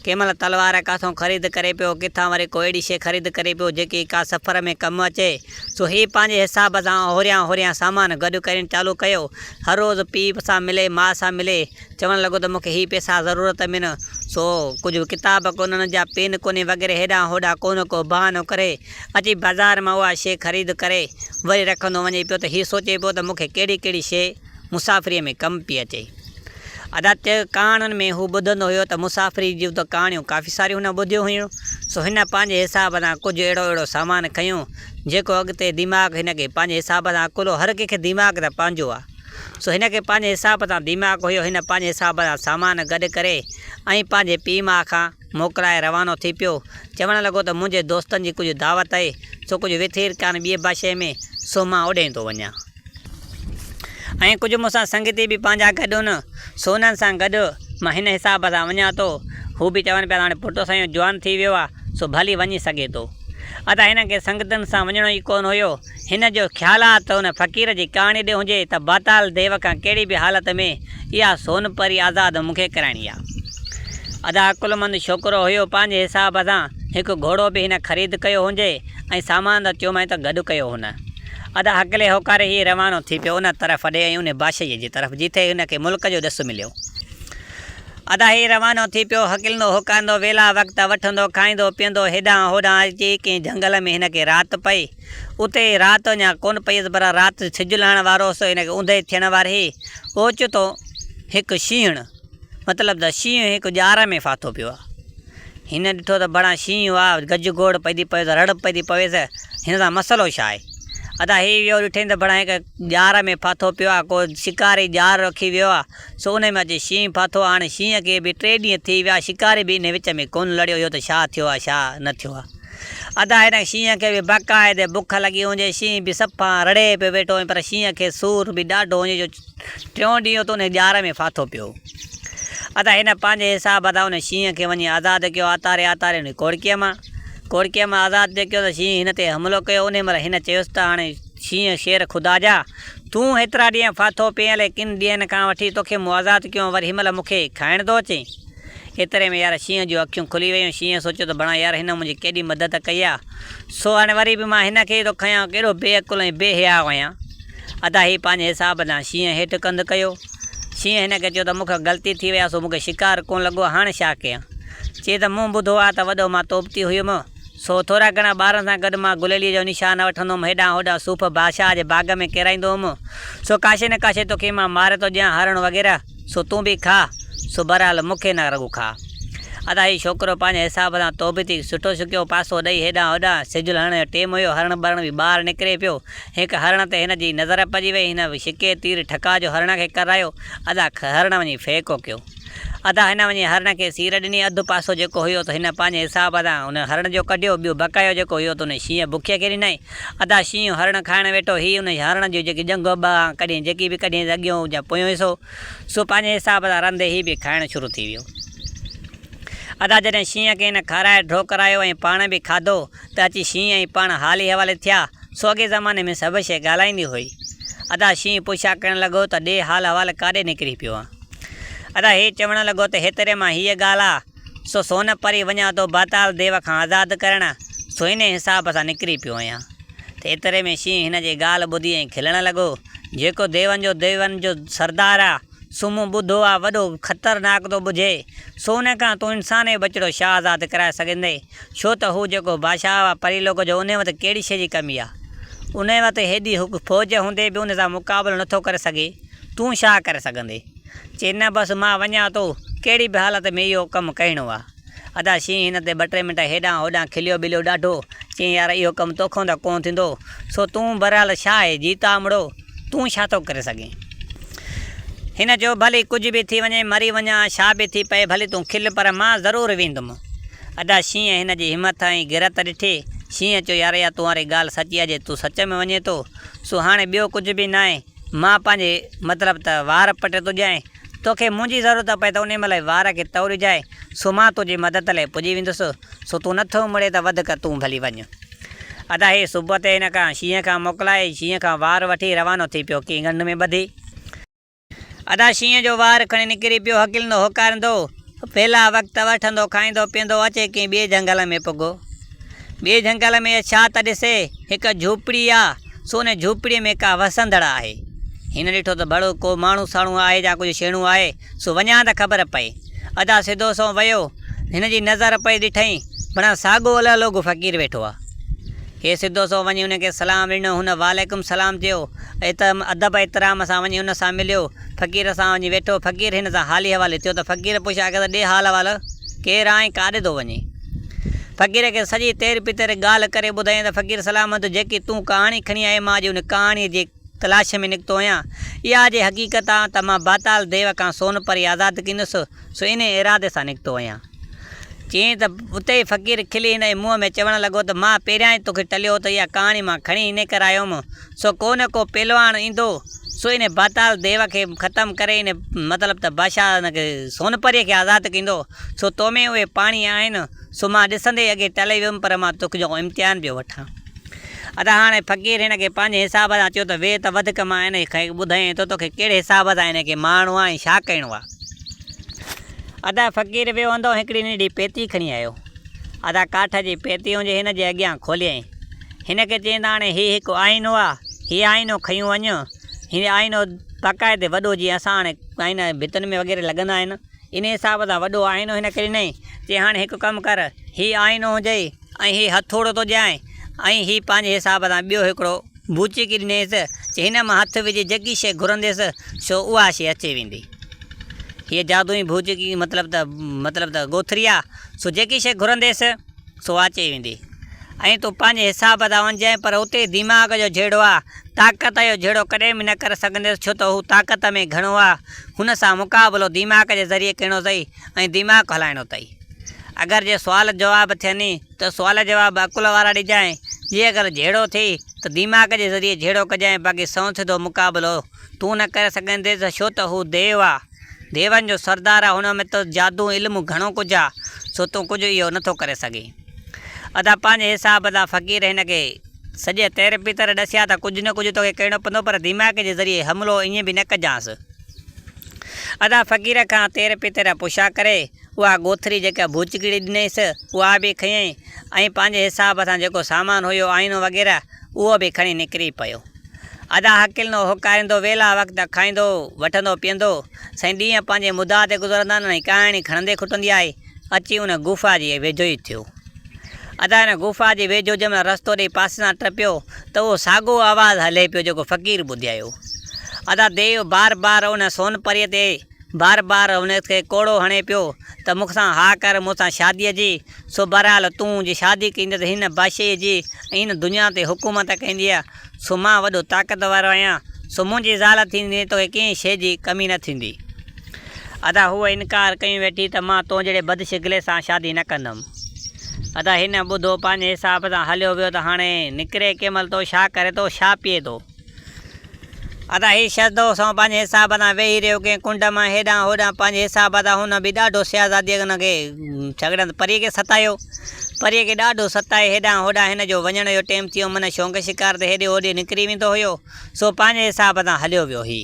ڪنهن مهل تلوار ڪاٿئون خريد ڪري پيو، ڪٿان وري ڪو اهڙي شيء خريد ڪري پيو، جيڪي ڪا سفر ۾ ڪم اچي. سو هي پنهنجي حساب سان هوريان هوريان سامان گڏ ڪرڻ چالو ڪيو. هر روز پيء سان ملي، ماء سان ملي، چوڻ لڳو ته مون کي هي پئسا ضرورت ۾ نه، سو ڪجهه ڪتاب ڪونهن جا پين ڪونهي وغيره هيڏانهن هوڏانهن ڪو نه ڪو بهانو ڪري، اچي بازار مان اها شيء خريد ڪري، وري رکندو وڃي پيو ته هي سوچي پيو ته مون کي ڪهڙي ڪهڙي شيء مسافريء ۾ ڪم پئي اچي. ادا ته ڪهاڻين ۾ هو ٻڌندو هيو ته مسافريء جون ته ڪهاڻيون ڪافي ساريون هن ٻڌيون هيون، سو هن پنهنجي حساب سان ڪجهه اهڙو اهڙو سامان کنيو، جيڪو اڳتي دماغ هن کي پنهنجي حساب سان عقل هو، هر ڪنهن کي دماغ ته پنهنجو آ، سو هن کي پنهنجي حساب سان دماغ هيو، هن پنهنجي حساب سان سامان گڏ ڪري ۽ پنهنجي پيء ماء کان موڪلائي روانو ٿي پيو. چوڻ لڳو ته منهنجي دوستن جي ڪجهه دعوت آهي، سو ڪجهه وٿير ڪان ٻيء باشيء ۾، سو مان اوڏهين ٿو وڃان. ۽ ڪجهه مون سان سنگتي به پنهنجا گڏ هن، سو انهن سان گڏ مان هن حساب سان وڃان ٿو. هو به چون پيا ته هاڻي پٽ اسان جو جوان ٿي ويو آ، سو ڀلي وڃي سگهي ٿو. ادا هن کي سنگتين سان وڃڻو ئي ڪونه هيو. هن جو خيال آ ته ان فقير جي ڪهاڻي ڏي هجي ته باتال ديو کان ڪهڙي به حالت ۾ اها سون پري آزاد مون کي ڪرائڻي آ. ادا عقلمند ڇوڪرو هيو، پنهنجي حساب سان هڪ گهوڙو به هن خريد ڪيو هجي ۽ سامان ته چيومانء ته گڏ ڪيو هن. ادا هڪلي هوڪاري هي روانو ٿي پيو ان طرف ڏي ۽ ان بادشاهيء جي طرف جتي هن کي ملڪ جو ڏس مليو. ادا هي روانو ٿي پيو هڪلندو هوڪارندو ويلا وقت وٺندو کائيندو پيئندو هيڏانهن هوڏانهن اچي ڪنهن جهنگل ۾ هن کي رات پئي. اتي رات اڃا ڪونه پئي هيس پر رات سج لهڻ وارو هوس هن کي اوندهه ٿيڻ واري هئي. اوچتو هڪ شينهڻ مطلب ته شينهن هڪ ڄار ۾ ڦاٿو پيو آ. هن ڏٺو ته بڙا شينهن آ، گج گوڙ پئي ٿي پويس، رڙ پئي ٿي پويس، هن سان مسئلو ڇا آهي؟ ادا هي ويو ڏٺائين ته بڙا هڪ ڄار ۾ ڦاٿو پيو آ، ڪو شڪاري ڄار رکي ويو آ، سو انهي ۾ اچي شينهن ڦاٿو آ، هاڻي شينهن کي به ٽي ڏينهن ٿي ويا، شڪاري به انهي وچ ۾ ڪونه لڙيو هيو ته ڇا ٿيو آ، ڇا نه ٿيو آ. ادا هن شينهن کي به باقاعدي بک لڳي هجي، شينهن به صفا رڙي پيو ويٺو هو پر شينهن کي سور به ڏاڍو هجي جو ٽيون ڏينهن اتي ان ڄار ۾ ڦاٿو پيو هو. ادا هن پنهنجي حساب سان ان شينهن کي وڃي آزاد ڪيو، آتاري آتاري ان ڪوڙڪيء مان ڪوڙڪيء مان آزاد پئي ڪيو ته شينهن هن تي حملو ڪيو، انهي مهل هن چيس ته هاڻي شينهن شير خدا جا، تون هيترا ڏينهن ڦاٿو پئين الائي ڪن ڏينهن کان وٺي توکي مون آزاد ڪيو وري هن مهل مون کي کائڻ ٿو اچين؟ ايتري ۾ يار شينهن جون اکيون کلي ويون، شينهن سوچيو ته بڻا يار هن منهنجي ڪيڏي مدد ڪئي آ، سو هاڻي وري به مان هن کي ئي ٿو کايان، ڪيڏو بي عقل ۽ بي حياء آهيان. ادا هي پنهنجي حساب سان شينهن هيٺ ڪنڌ ڪيو. شينهن هن کي چيو ته مون کان غلطي ٿي وئي آ، سو مون کي شڪار ڪونه لڳو، هاڻ ڇا ڪيان؟ چي ته مون ٻڌو آ ته وڏو مان توبتي هيم، سو ٿورا گهڻا ٻارن سان گڏ مان گليليء جو نشان وٺندو هوم، هيڏانهن هوڏانهن صوف بادشاهه جي باغ ۾ ڪيرائيندو هوم، سو ڪاشي نه ڪاشي توکي مان ماري ٿو ڏيان هرڻ وغيره. سو تون به کاء، سو بهرحال مون کي نه رڳو کاء. ادا هي ڇوڪرو پنهنجي حساب سان توبه ٿي سٺو سڪيو، پاسو ڏئي هيڏانهن هوڏانهن، سج لهڻ جو ٽيم هيو، هرڻ ٻرڻ به ٻاهر نڪري پيو. هڪ هرڻ تي هن جي نظر پئجي وئي، هن شڪي تير ٺڪاء جو هرڻ کي ڪرايو، ادا هرڻ وڃي ڦيڪو ڪيو. ادا هن وڃي هرڻ کي سير ڏني، اڌ پاسو جيڪو هيو ته هن پنهنجي حساب سان ان هرڻ جو ڪڍيو، ٻيو بقايو جيڪو هيو ته ان شينهن بکيء کي ڏنائين. ادا شينهن هرڻ کائڻ ويٺو، هي ان هرڻ جون جيڪي ڄنگهه ٻانهن ڪڍين، جيڪي به ڪڍين اڳيون يا پويون حصو، سو پنهنجي حساب سان رنڌي هي به کائڻ شروع ٿي ويو. ادا جڏهن شينهن کي هن کارائي ڍو ڪرايو ۽ پاڻ به کاڌو ته اچي شينهن ۽ پاڻ حالي حوالي ٿيا، سو اڳي زماني ۾ سڀ شيء ڳالهائيندي هئي. ادا شينهن پڇا ڪرڻ لڳو ته ڏي حال حوال ڪاڏي نڪري پيو آن؟ ادا هي چوڻ لڳو ته هيتري مان هيء ڳالهه آ، سو سون پري وڃان ٿو باتال ديو کان آزاد ڪرڻ، سو انهيء حساب سان نڪري پيو آهيان. ته ايتري ۾ شينهن هن جي ڳالهه ٻڌي ۽ کلڻ لڳو، جيڪو ديون جو ديون جو سردار آ، سو مون ٻڌو آ وڏو خطرناڪ ٿو ٻجهي، سو ان کان تون انسان جو ٻچڙو ڇا آزاد ڪرائي سگهندين؟ ڇو ته هو جيڪو بادشاهه آ پري لوڪ جو انهيء وٽ ڪهڙي شيء جي ڪمي آ؟ انهيء وٽ هيڏي فوج هوندي به ان سان مقابلو نٿو ڪري سگهي. تون ڇا ڪري سگهندين؟ چي نه بس مان وڃان ٿو، ڪهڙي به حالت ۾ اهو ڪم ڪرڻو آ. ادا شينهن هن تي ٻه ٽي منٽ هيڏانهن هوڏانهن کليو ٻليو ڏاڍو. چيائين يار اهو ڪم توکان ته ڪونه ٿيندو. سو تون بهرحال ڇا آهي جيت آ مڙو، تون ڇا ٿو ڪري سگهين. هن چيو ڀلي ڪجهه به ٿي وڃي، مري وڃان، ڇا به ٿي پئي ڀلي تون کل پر مان ضرور ويندم. ادا شينهن هن جي همٿ ۽ غيرت ڏٺي. شينهن چيو يار اها تون واري ڳالهه سچي آ جي تون سچ ۾ وڃين ٿو سو هاڻي ٻيو ڪجهه به ناهي مان پنهنجي مطلب ته وار پٽي ٿو ڏيانء توکي منهنجي ضرورت پئي ته انهي مهل وار کي تئو ڏجانء سو مان تنهنجي مدد لئه پڄي ويندس سو تون نٿو مڙين ته وڌڪ تون ڀلي وڃ. ادا هي صبح تي هن کان شينهن کان موڪلائي شينهن کان وار وٺي روانو ٿي پيو ڪي ڳنڍ ۾ ٻڌي. ادا شينهن جو وار کڻي نڪري پيو هڪلندو هوڪاريندو، ويلا وقت وٺندو کائيندو پيئندو اچي ڪنهن ٻئي جهنگل ۾ پڳو. ٻئي جهنگل ۾ ڇا ته ڏسي، هڪ جهوپڙي آ، سو ان جهوپڙيء ۾ ڪا وسندڙ آهي. هن ڏٺو ته ڀڙو ڪو ماڻهو ساڻو آهي يا ڪجهه شيڻو آهي، سو وڃان ته خبر پئي. ادا سڌو سنئون ويو، هن جي نظر پئي ڏٺئين، بڻا ساڳو الهه لوگو فقير ويٺو آ. هي سڌو سنئون وڃي ان کي سلام ڏنو، هن وعليڪم سلام چيو. ادب احترام سان وڃي ان سان مليو. فقير سان وڃي ويٺو. فقير هن سان حالي حوالي ٿيو ته فقير پڇيا ته ڏي حال احوال، ڪير آهين، ڪاڏي ٿو وڃين؟ فقير کي سڄي تير پتير ڳالهه ڪري ٻڌايائين ته فقير سلامت جيڪي تون ڪهاڻي کڻي آئين مان اڄ ان ڪهاڻيء جي تلاش ۾ نڪتو آهيان. اها جي حقيقت آ ته مان باتال ديو کان سون پري آزاد ڪندس، سو انهيء ارادي سان نڪتو آهيان. چيائين ته اتي ئي فقير کلي هن جي منهن ۾ چوڻ لڳو ته مان پهريان ئي توکي ٽليو هو ته اها ڪهاڻي مان کڻي انهيء ڪري آيو هوم، سو ڪو نه ڪو پهلواڻ ايندو، سو انهيء باتال ديو کي ختم ڪري انهيء مطلب ته بادشاهه هن کي سون پريء کي آزاد ڪندو، سو تو ۾ اهي پاڻي آهن، سو مان ڏسندي ئي اڳي ٽلي ويم پر مان توکان امتحان پيو وٺان. ادا هاڻي فقير هن کي پنهنجي حساب سان چيو ته ويهه ته وڌڪ مان هن کي ٻڌايان ٿو توکي ڪهڙي حساب سان هن کي مارڻو آهي ۽ ڇا ڪرڻو آهي. ادا فقير ويو اندئون هڪڙي ننڍي پيتي کڻي آيو. ادا ڪاٺ جي پيتي هجي هن جي اڳيان کوليائين. هن کي چيائين ته هاڻي هي هڪ آئينو آ، هي آئينو کنيون وڃ. هي آئينو باقاعدي وڏو جيئن اسان هاڻي آئينا ڀتن ۾ وغيره لڳندا آهن. انهيء حساب سان وڏو آئينو هن کي ڏنائين. چيائين هاڻي هڪ ڪم ڪر، هي آئينو هجئي ۽ هي هٿوڙو ٿو ڏيانء ۽ هي پنهنجي حساب سان ٻيو هڪڙو بوچڪي ڏنائينس، چي هن مان هٿ وجهي جيڪي شيء گهرنديس، سو اها شيء اچي ويندي. هيء جادوئي ڀوچڪي مطلب ته مطلب ته ڳوٿري آ، سو جيڪي شيء گهرنديس، سو اچي ويندي. ۽ تون پنهنجي حساب سان وڃجانء، پر اتي دماغ جو جهيڙو آ، طاقت جو جهيڙو ڪڏهن به نه ڪري سگهنديس، ڇو ته هو طاقت ۾ گهڻو آ، هن سان مقابلو دماغ جي ذريعي ڪرڻو اٿئي ۽ دماغ هلائڻو اٿئي. اگر جي سوال جواب ٿين ته سوال جواب عقل وارا ڏجانء، جي اگر جهيڙو ٿئي ته دماغ جي ذريعي جهيڙو ڪجانء، باقي سنئون سڌو مقابلو تون نه ڪري سگهنديس، ڇو ته هو ديو آ، ديون جو سردار آ، هن ۾ ته جادو ۽ علم گهڻو ڪجهه آ، سو تون ڪجهه اهو نه ٿو ڪري سگهين. ادا پنهنجي حساب سان فقير هن کي سڄي تير پيتر ڏسيا ته ڪجهه نه ڪجهه توکي ڪرڻو پوندو پر دماغ جي ذريعي حملو ائين به نه ڪجانس. ادا فقير کان تير پيتر پڇا ڪري اها ڳوٿري جيڪا ڀوچڪڙي ڏنائينس اها به کنيائين ۽ پنهنجي حساب سان جيڪو سامان هيو آئينو وغيره اهو به کڻي نڪري پيو. ادا هڪلندو هوڪاريندو ويلا وقت کائيندو وٺندو پيئندو سائين ڏينهن پنهنجي مدعا تي گذرندا آهن ۽ ڪهاڻي کڻندي کٽندي آهي اچي ان غفا جي ويجهو ئي ٿيو. ادا ان غفا جي ويجهو جنهن مهل رستو ڏئي پاسي سان ٽپيو ته اهو ساڳو آواز هلي پيو جيڪو فقير ٻڌايو. ادا ديو بار بار ان سون پريء تي بار بار ان کي ڪوڙو هڻي پيو ته مون سان ها ڪر مون سان شاديء جي، سو بهرحال تون جي شادي ڪندين ته هن بادشاهيء جي ۽ هن دنيا تي حڪومت ڪندينء، سو مان وڏو طاقت وارو آهيان، سو منهنجي زال ٿيندين توکي ڪنهن شيء جي ڪمي نه ٿيندي. ادا هوء انڪار ڪيون ويٺي ته مان تو جهڙي بدشڪلي سان شادي نه ڪندم. ادا هن ٻڌو پنهنجي حساب سان هليو ويو ته هاڻي نڪري ڪنهن مهل ٿو ڇا ڪري ٿو ڇا پيئي ٿو. ادا هي شهزادو سو پنهنجي حساب سان ويهي رهيو ڪنهن ڪنڊ مان هيڏانهن هوڏانهن پنهنجي حساب سان هن به ڏاڍو شهزاديء هن کي ڇڳڙن پريء کي ستايو. پريء کي ڏاڍو ستائي هيڏانهن هوڏانهن هن جو وڃڻ جو ٽيم ٿيو من شونق شڪار تي هيڏي هوڏي نڪري ويندو هيو سو پنهنجي حساب سان هليو ويو هي.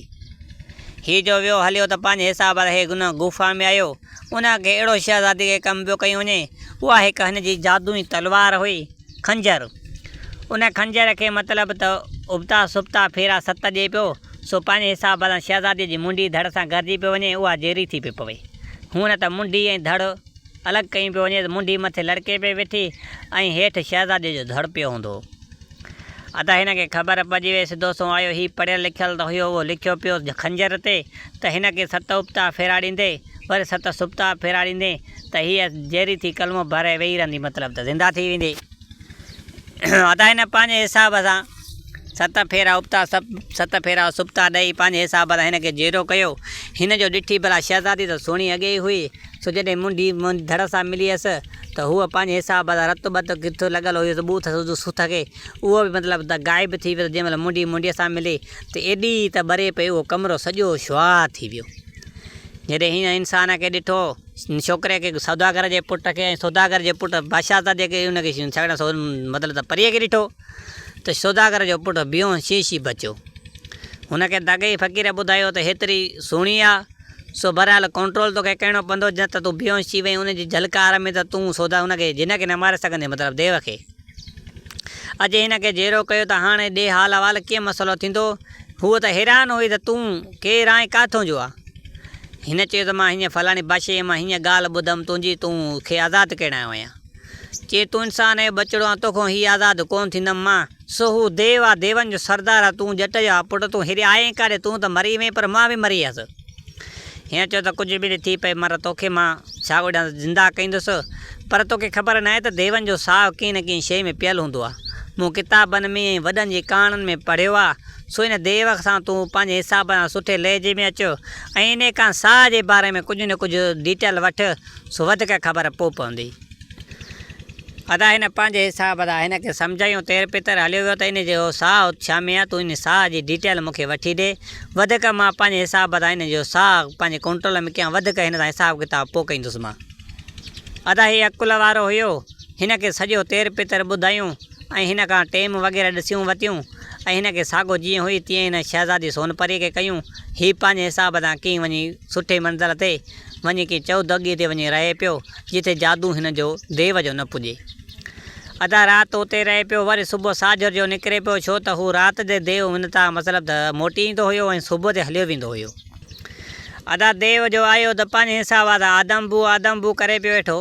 هي جو ويو هليو ته پنهنجي حساب سان هي ان غفا ۾ آيو. ان کي اهڙو شهزادي کي ڪم پيو ڪيو وڃي. اها هڪ هن جي جادوئي تلوار هئي. خنجر. ان خنجر کي مطلب ته ابتا سبتا ڦيرا ست ڏئي پيو، سو پنهنجي حساب سان شهزاديء جي منڍي ڌڙ سان گهرجي پيو وڃي، اها جيري ٿي پئي پوي. هونء ته منڍي ۽ ڌڙ الڳ ڪيون پيو وڃي ته منڍي مٿي لڙڪي پئي ويٺي ۽ هيٺ شهزاديء جو ڌڙ پيو هوندو هو. ادا هن کي خبر پئجي وئي، سڌو سنئون آيو. هي پڙهيل لکيل ته هيو، اهو لکيو پيو خنجر تي ته هن کي ست ابتا ڦيرا ڏيندي، وري ست سبتا ڦيرا ڏيندين ته هيء جيئري ٿي ڪلمو ڀري ويهي رهندي مطلب ته زنده ٿي ويندي. ادا هن پنهنجي حساب سان ست ڦيرا ابتا ست ڦيرا سبتا ڏئي پنهنجي حساب سان هن کي جيئرو ڪيو. هن جو ڏٺي ڀلا شهزادي ته سهڻي اڳي ئي هئي، سو جڏهن منڍي ڌڙ سان مليس ته هوء پنهنجي حساب سان رت ٻت ڪٿ لڳل هيس ٻوٿ سوڌو سٿ کي اهو به مطلب ته غائب ٿي ويو جنهن مهل منڍي منڍيء سان ملي ته ايڏي ته ٻري پئي اهو ڪمرو سڄو شعاع ٿي ويو. جڏهن هن انسان کي ڏٺو، ڇوڪري کي سوداگر جي پٽ کي ۽ سوداگر جي پٽ بادشاهزادي کي ان کي ڇاڪاڻ سو مطلب ته پريء کي ڏٺو ته سوداگر جو پٽ بيهون شيشي بچيو. هن کي داڳئي فقير ٻڌايو ته هيتري سهڻي آ، سو بهرحال ڪنٽرول توکي ڪرڻو پوندو، نه ته تون بيهوش ٿي وئين ان جي جهلڪار ۾ ته تون سودا هن کي جن کي نه ماري سگهندين مطلب ديو کي. اچي هن کي جيئرو ڪيو ته هاڻي ڏي حال احوال ڪيئن مسئلو ٿيندو؟ هوء ته حيران هئي ته تون ڪير آهين ڪاٿون جو آ؟ هن چيو ته مان هيئن فلاڻي بادشاهيء مان هيئن ڳالهه ٻڌم تنهنجي تون کي آزاد ڪرڻ آيو آهيان. چي تون انسان جو ٻچڙو آن توکون هي آزاد ڪونه ٿيندم مان. سو هو ديو آ ديون جو سردار آ تون ڄٽ جو آ پٽ تون هيڏي آئين ڪاڏي تون ته مري وئين پر مان به مري ويس. هن چيو ته ڪجهه به نه ٿي پئي مر توکي مان ڇا ڳوڍيان زنده ڪيندس پر توکي خبر ناهي ته ديون جو ساهه ڪنهن نه ڪنهن شيء ۾ پيل هوندو آهي. مون ڪتابن ۾ ۽ وڏن جي ڪهاڻين ۾ پڙهيو آهي سو ان ديو سان تون پنهنجي حساب سان سٺي لهجي ۾ اچ ۽ انهي کان ساهه جي باري ۾ ڪجهه نه ڪجهه ڊيٽيل وٺ سو وڌيڪ خبر پوء پوندي. ادا هن پنهنجي حساب سان هن کي سمجهايون تير پتر هليو ويو ته ان جو ساهه ڇا ۾ آهي تون ان ساهه جي ڊيٽيل مون کي وٺي ڏي وڌيڪ مان پنهنجي حساب سان ان جو ساهه پنهنجي ڪنٽرول ۾ ڪيان وڌيڪ هن سان حساب ڪتاب پوء ڪيندس مان. ادا هي عقل وارو هيو هن کي سڄو تير پتر ٻڌايون ۽ هن کان ٽيم وغيره ڏسيون وتيون ۽ هن کي ساڳو جيئن هئي تيئن هن شهزادي سون پريء کي ڪيون هي پنهنجي حساب سان ڪيئن وڃي سٺي منزل تي وڃي ڪنهن چؤدڳيء تي وڃي رهي پيو، جتي جادو هن جو ديو جو نه پڄي. ادا رات اتي رهي پيو، وري صبح ساجهر جو نڪري پيو، ڇو ته هو رات جي ديو هن تان مطلب ته موٽي ايندو هيو ۽ صبح تي هليو ويندو هيو. ادا ديو جو آيو ته پنهنجي حساب سان آدم بو آدم بو ڪري پيو ويٺو.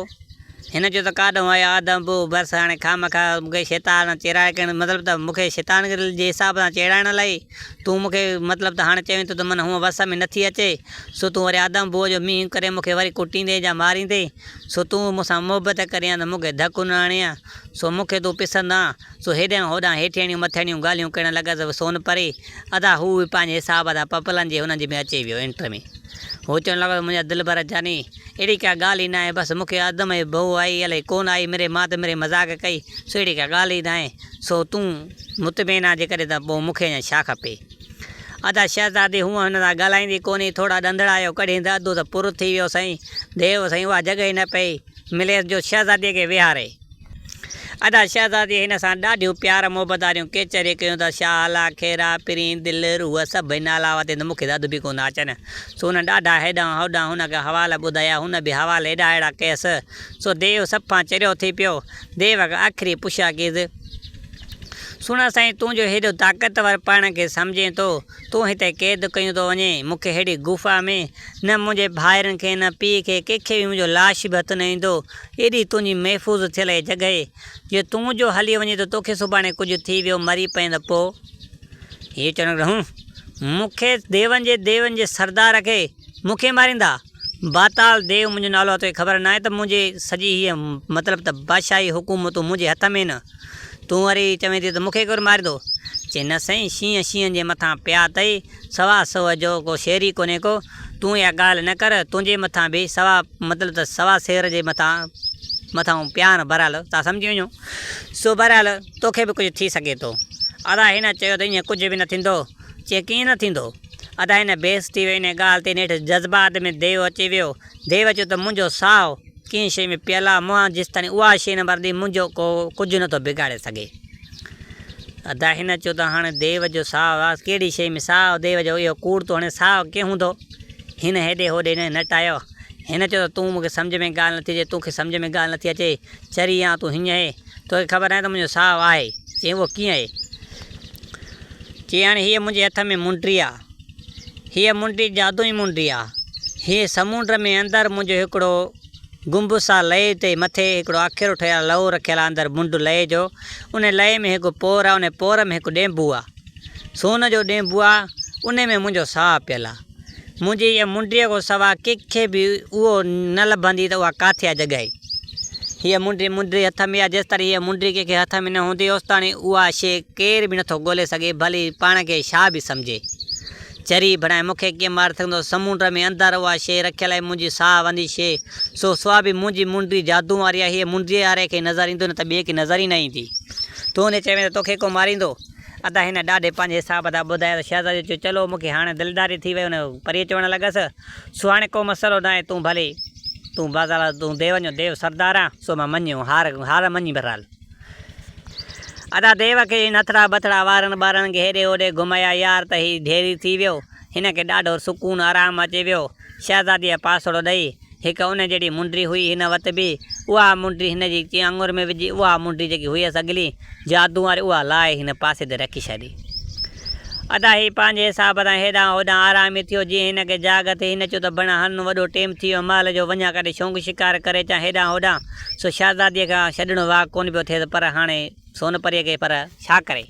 هن چيو ته ڪاڏهون آيو آدم بو، بس هاڻي خامخواه مون کي شيطان چيڙائي ڪرڻ مطلب ته مون کي شيطان جي حساب سان چيڙائڻ لاء تون مون کي مطلب ته هاڻي چوين ٿو ته من هونء وس ۾ نٿي اچي، سو تون وري آدم بوء جو مينهن ڪري مون کي وري ڪٽيندين يا ماريندين، سو تون مون سان محبت ڪرين ها ته مون کي ڌڪ نه هڻين ها، سو مون کي تون پسند آن. سو هيڏانهن هوڏانهن هيٺيڻيون مٿيڻيون ڳالهيون ڪرڻ لڳس سون پري، ادا هو به پنهنجي حساب سان پپلن جي هنن جي ۾ اچي ويو انٽر ۾. هو چوڻ لڳو ته منهنجا دلبر جاني، اهڙي ڪا ڳالهه ئي ناهي، بس مون کي آدم جي بوء آئي الائي ڪونه آئي، مري مان ته مري مذاق ڪئي، سو اهڙي ڪا ڳالهه ئي ناهي، سو تون مطمئن آن جيڪڏهن ته پوء مون کي اڃا ڇا کپي. ادا شهزادي هونء هن سان ڳالهائيندي ڪونهي، ٿورا ڏندڙا آيو ڪڍين ته اڌو ته پر ٿي ويو سائين، ديو سائين اها جڳهه ئي نه پئي مليس جو شهزاديء کي ويهاري. ادا شهزاديء هن سان ڏاڍيون پيار محبت واريون ڪيچريون ڪيون ته شاهه الله خيرا پرين دل روح سڀئي نالا وتين ته مون کي ته اڌ به ڪونه اچن. سو هن ڏاڍا هيڏانهن هوڏانهن هن کي حوال ٻڌايا، هن به حوال ايڏا اهڙا ڪيس، سو ديو صفا چريو ٿي پيو. ديو کي آخري پڇا ڪيس. سهڻا سائين تون جو هيڏو طاقتور پاڻ کي سمجهين ٿو، تون هتي قيد ڪيون ٿو وڃين، مون کي ههڙي غفا ۾، نه منهنجي ڀائرن کي نه پيء کي ڪنهن کي به منهنجو لاش به هٿ نه ايندو، ايڏي تنهنجي محفوظ ٿيل هي جڳهه، جو تون جو هلي وڃين ته توکي سڀاڻي ڪجهه ٿي ويو مري پئين ته پوء؟ هيء چوڻ لڳو، هون! مون کي ديون جي ديون جي سردار کي مون کي ماريندا؟ باتال ديو منهنجو نالو آهي، توکي خبر ناهي ته منهنجي سڄي هيء مطلب ته بادشاهي حڪومتون منهنجي هٿ ۾ نه، تون وري چوين ٿي ته مون کي ڪير ماريندو؟ چي نه سائين، شينهن شينهن جي مٿان پيا اٿئي، سوا سوء جو ڪو شير ئي ڪونهي ڪو، تون اها ڳالهه نه ڪر، تنهنجي مٿان به سوا مطلب ته سوا سير جي مٿان مٿان پيا آهن، بهرحال توهان سمجهي وڃو، سو بهرحال توکي به ڪجهه ٿي سگهي ٿو. ادا هن چيو ته ائين ڪجهه به نه ٿيندو. چي ڪيئن نه ٿيندو؟ ادا هن بيحس ٿي ويو انهيء ڳالهه تي نيٺ جذبات ۾ ديو اچي ويو. ديو چيو ته منهنجو ساهه ڪنهن شيء ۾ پيل آ، مونهان جيستائين اها شيء نه مرندي منهنجو ڪو ڪجهه نه ٿو بگاڙي سگهي. ادا هن چيو ته هاڻي ديو جو ساهه آ، ڪهڙي شيء ۾ ساهه ديو جو اهو ڪوڙ ٿو هڻي، ساهه ڪيئن هوندو؟ هن هيڏي هوڏي نٽايو. هن چيو ته تون مون کي سمجهه ۾ ڳالهه نٿي اچي، تون کي سمجهه ۾ ڳالهه نٿي اچي، چري آن تون هينئن اهي، توکي خبر ناهي ته منهنجو ساهه آهي. چيائين اهو ڪيئن اهي؟ چيائين هاڻي هيء منهنجي هٿ ۾ منڊي آ. هيء منڊي جادوئي منڊي آ. هيء سمونڊ ۾ اندر منهنجو هڪڙو گنبذ آ لئي تي مٿي هڪڙو آکيرو ٺهيل آ لئو رکيل آ اندر منڊ لئي جو ان لئي ۾ هڪ پور آ ان پور ۾ هڪ ڏينڀو آ سون جو ڏينڀو آ ان ۾ منهنجو ساهه پيل آ. منهنجي هيء منڊيء کان سوا ڪنهن کي به اهو نه لڀندي ته اها ڪاٿي آهي جڳهه. هيء منڊي منڊي هٿ ۾ آهي، جيستائين هيء منڊي ڪنهن کي هٿ ۾ نه هوندي، اوستاڻي اها شيء ڪير به نٿو ڳولي سگهي، ڀلي پاڻ کي ڇا به سمجهي. چري بڻائي مون کي ڪيئن ماري سگهندو؟ سمونڊ ۾ اندر اها شيء رکيل آهي، منهنجي ساهه وندي شيء، سو سوا به منهنجي منڊي جادوء واري آهي، هيء منڊيء واري کي نظر ايندو نه ته ٻئي کي نظر ئي نه ايندي. تون ائين چوين ته توکي ڪو ماريندو؟ ادا هن ڏاڍي پنهنجي حساب سان ٻڌايو ته شهزادي چيو، چلو مون کي هاڻي دلداري ٿي وئي. ان پريء چوڻ لڳس، سو هاڻي ڪو مسئلو ناهي، تون ڀلي تون بازار تون ديون جو ديو سردار آن، سو مان مڃيو، هار هار مڃي بهرحال. ادا ديو کي هن هٿڙا ٻٿڙا وارن ٻارن کي هيڏي هوڏي گهمايا، يار ته هي ڍيري ٿي ويو. هن کي ڏاڍو سڪون آرام اچي ويو. شهزاديء پاسڙو ڏئي، هڪ ان جهڙي منڊي هئي هن وت به، اها منڊي هن جي آڱر ۾ وجهي، اها منڊي جيڪي هئيس اڳلي جادو واري اها لاهي هن پاسي تي رکي ڇڏي. ادا هي پنهنجي حساب سان هيڏانهن هوڏانهن آرامي ٿيو، جيئن هن کي جاڳ ٿي، هن چيو ته بڻا هن وڏو ٽيم ٿي ويو مهل جو وڃان ڪڏهن شونق شڪار ڪري اچان هيڏانهن هوڏانهن، سو شهزاديء کان ڇڏڻو واهه ڪونه پيو ٿئيس پر هاڻي سون پريء کي پر ڇا ڪري.